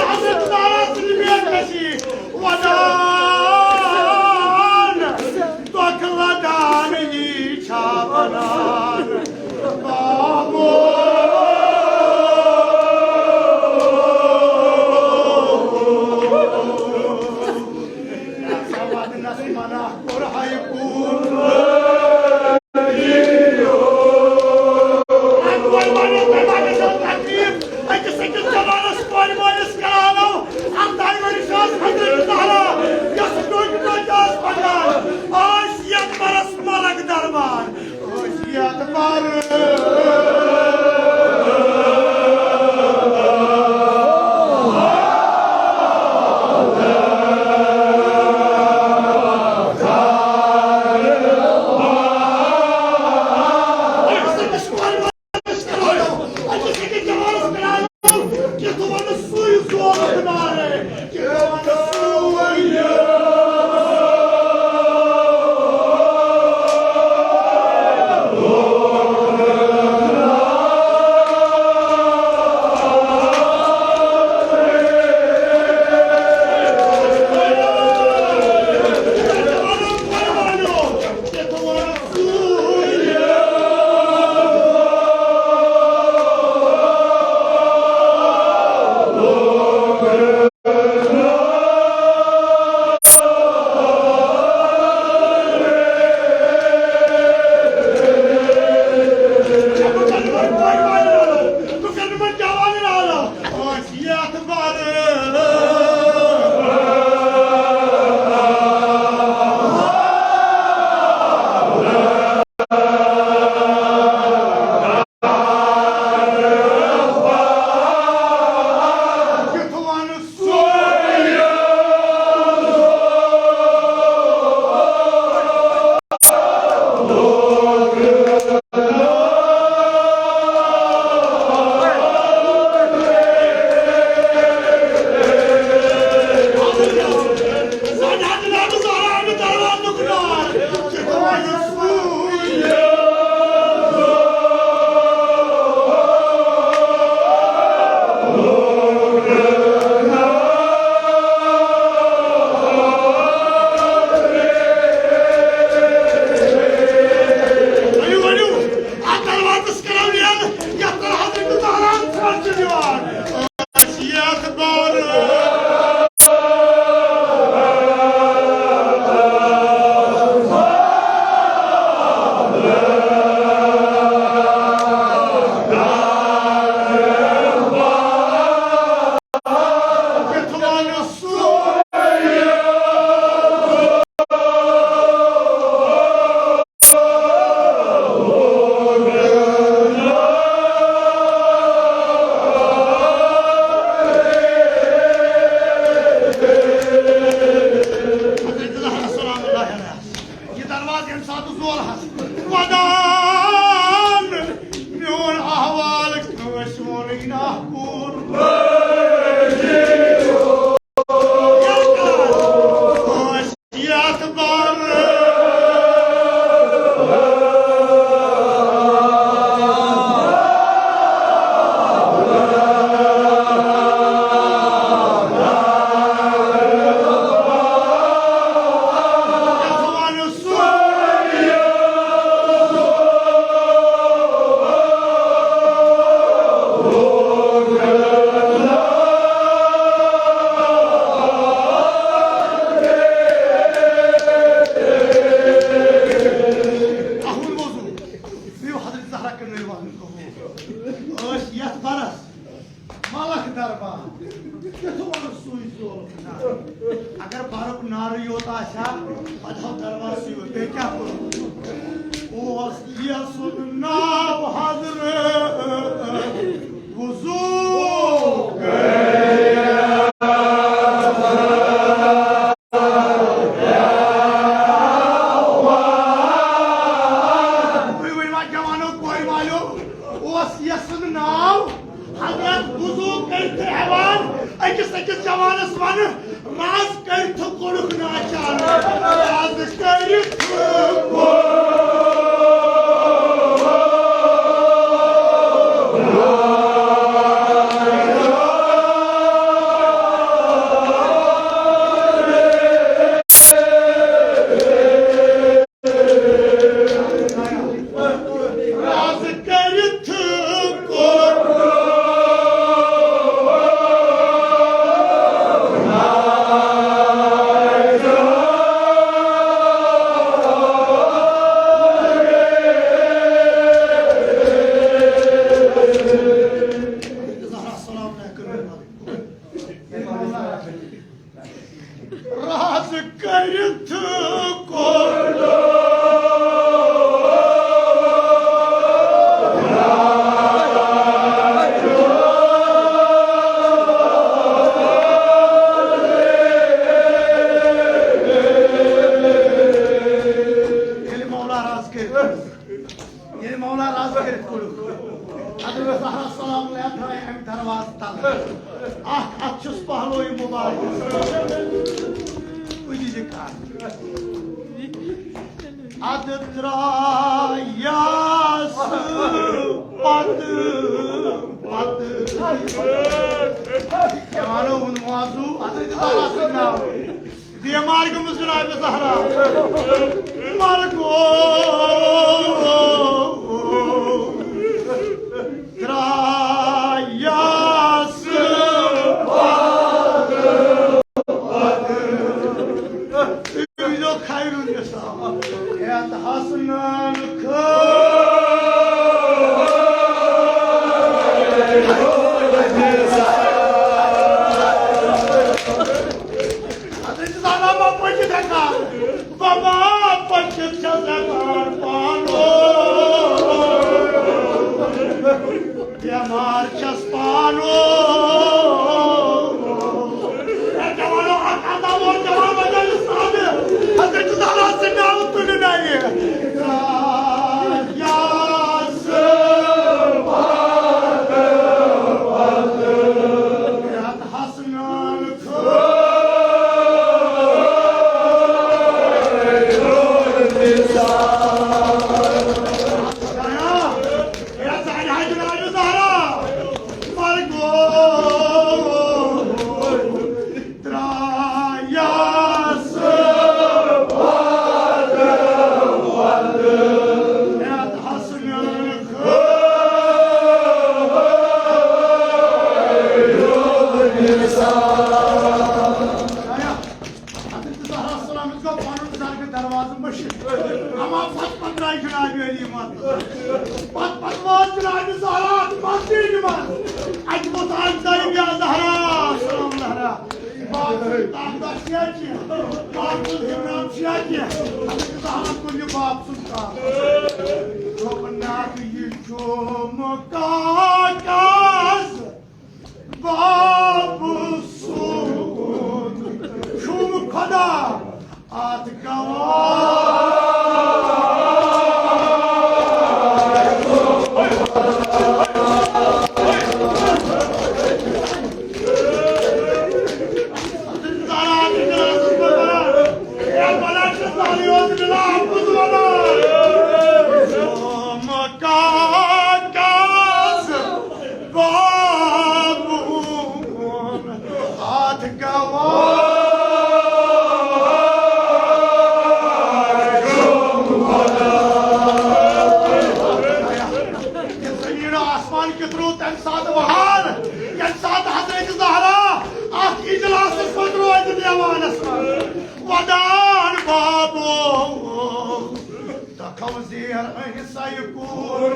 حضرت زہرا سٕنٛدِ بے کسی ودان، دۄکھ لدان یی چھا بنان بابو۔ ودنس منع کوٚر ہاے کوٗن۔ أکِس أکِس جوانس کورِ مٲلِس کرانو، اَمداے ؤرِش ٲس حضرت زہرا، یۄس ٹوٹہِ ٹوٹہِ ٲس پکان، ٲس یتھ پرس ملک دربار، ٲس یتھ پر۔ ییٚمہِ ساتہٕ زولہَس ودان، میون احوال کٲنٛسہِ ووٚنُے نہٕ اکھ کوٗر۔ کٲنٛسہِ یتھ بارس اہُنٛد وضوٗ، بیٚیہِ حضرت زہرا کٔرنٲوِو اہُنٛد قبوٗل۔ ٲسۍ یتھ برس ملک دربار، کیُتھ وَنہٕ سُے زولُک نار۔ اگر برُک نارٕ یوت آسہِ ہا، پتہٕ ہاو دربار سُے یوت، بیٚیہِ کیٛاہ کوٚرُکھ؟ اوس یسُنٛد ناو حضرت وضوٗ۔ تُہۍ ؤنِو وۄنۍ جوانو، کورِ والیو، اوس یسُنٛد ناو حضرت وضوٗ کٔرِتھ ہٮ۪وان أکِس أکِس جوانس ونہٕ، راز کٔرِتھ کوٚڑُکھ ناچار، راز کٔرِتھ کوٚڑ۔ راز کٔرِتھ کوٚر۔ السلام علیکم۔ راز کٔرِتھ کوٚر۔ ییٚلہِ مولا راز کٔرِتھ، ییٚلہِ مولا راز کٔرِتھ کوٚڑُکھ، حضرت زہرا سلام اللہ درٛاے اَمہِ دروازٕ تَلہٕ۔ اکھ اَتھ چھُس پہلوٕے مُبارک۔ تُجہِ یہِ کَتھ۔ اَدٕ درٛایَس پَتہٕ، پَتہٕ۔ جوانو ہُنٛد موضوع، حضرت زہرا سُنٛد ناو۔ بیمار گٔمٕژ جناب زہرا۔ مر گوٚو درٛایَس۔ تُہۍ وٕچھزیو خیرُن نِسا۔ ہٮ۪تھ حسنَن کھٲج۔ حضرت زہرا ما پٔچِتھ ہٮ۪کان، بہٕ ما پٔچِتھ چھَس ہٮ۪کان پانہٕ۔ بٮ۪مار چھَس پانہٕ۔ ہے جوانو، اکھ عذاب اوس جوان وجہ یُس آز حضرت زہرا سٕنٛدِ ناوٕ تُلہِ نَیہِ۔ یاس پتہٕ، پتہٕ۔ حسنَن حضرت زہرا سلام گوٚو پنُن درگاہ دروازٕ مٔشِتھ۔ اما پتہٕ پتہٕ درٛاے جناب علی منٛز۔ پتہٕ پتہٕ وٲژ جناب زہرا اَتھ مسجدِ منٛز۔ اَتہِ ووٚتھ اکھ دٔلیٖل یا زہرا سلام زہرا۔ باپ سُنٛد تاکدار چھِیا کینٛہہ؟ باپ سُنٛد حکمران چھِیا کینٛہہ؟ حضرت زہرا کوٚر یہِ باپ سُنٛد کار۔ دوٚپُن، نہ، یہِ چھُم کاکس باب سُنٛد چھُم خدا اتھ گواہ۔ تھاو زیر أنۍ سا یہِ کوٗر۔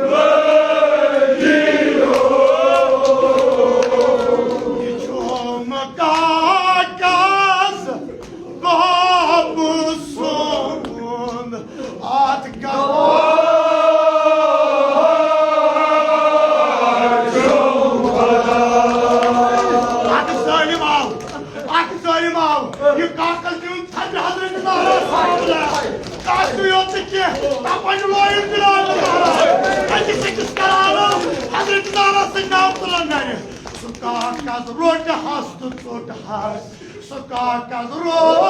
یہِ چھُم کاکس بابہٕ سُنٛد۔ اتھ گوٚو اکھ ظٲلِم آو، اکھ ظٲلِم آو۔ یہِ کاکل دیُن ژھنہِ حضرت زہرا صاحب۔ تَس چھُ یوت نہٕ کینٛہہ، تَپٲرۍ لویُن جناب زہرا۔ أکِس أکِس کران حضرت زہرا سٕنٛدۍ ناو تُلان نرِ۔ سُہ کاکس روٚٹ ہس تہٕ ژوٚٹ ہس۔ سُہ کاکس روو۔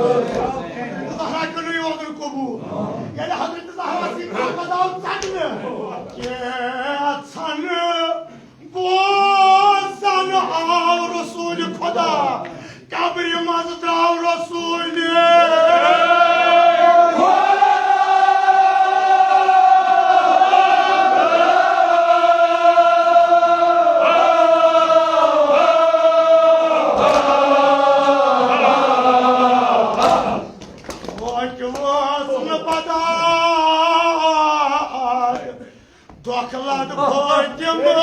زہرا کٔرٕے یوت قبول۔ ییٚلہِ حضرت زہرا سٕنٛدِ رحمت آو ژٹنہٕ، کینٛژھن بوزن آو رسول خدا، قبرِ منٛز درٛاو رسول۔ توتہِ وٲژ نہٕ بدار، دۄکھ لد فاطمہ۔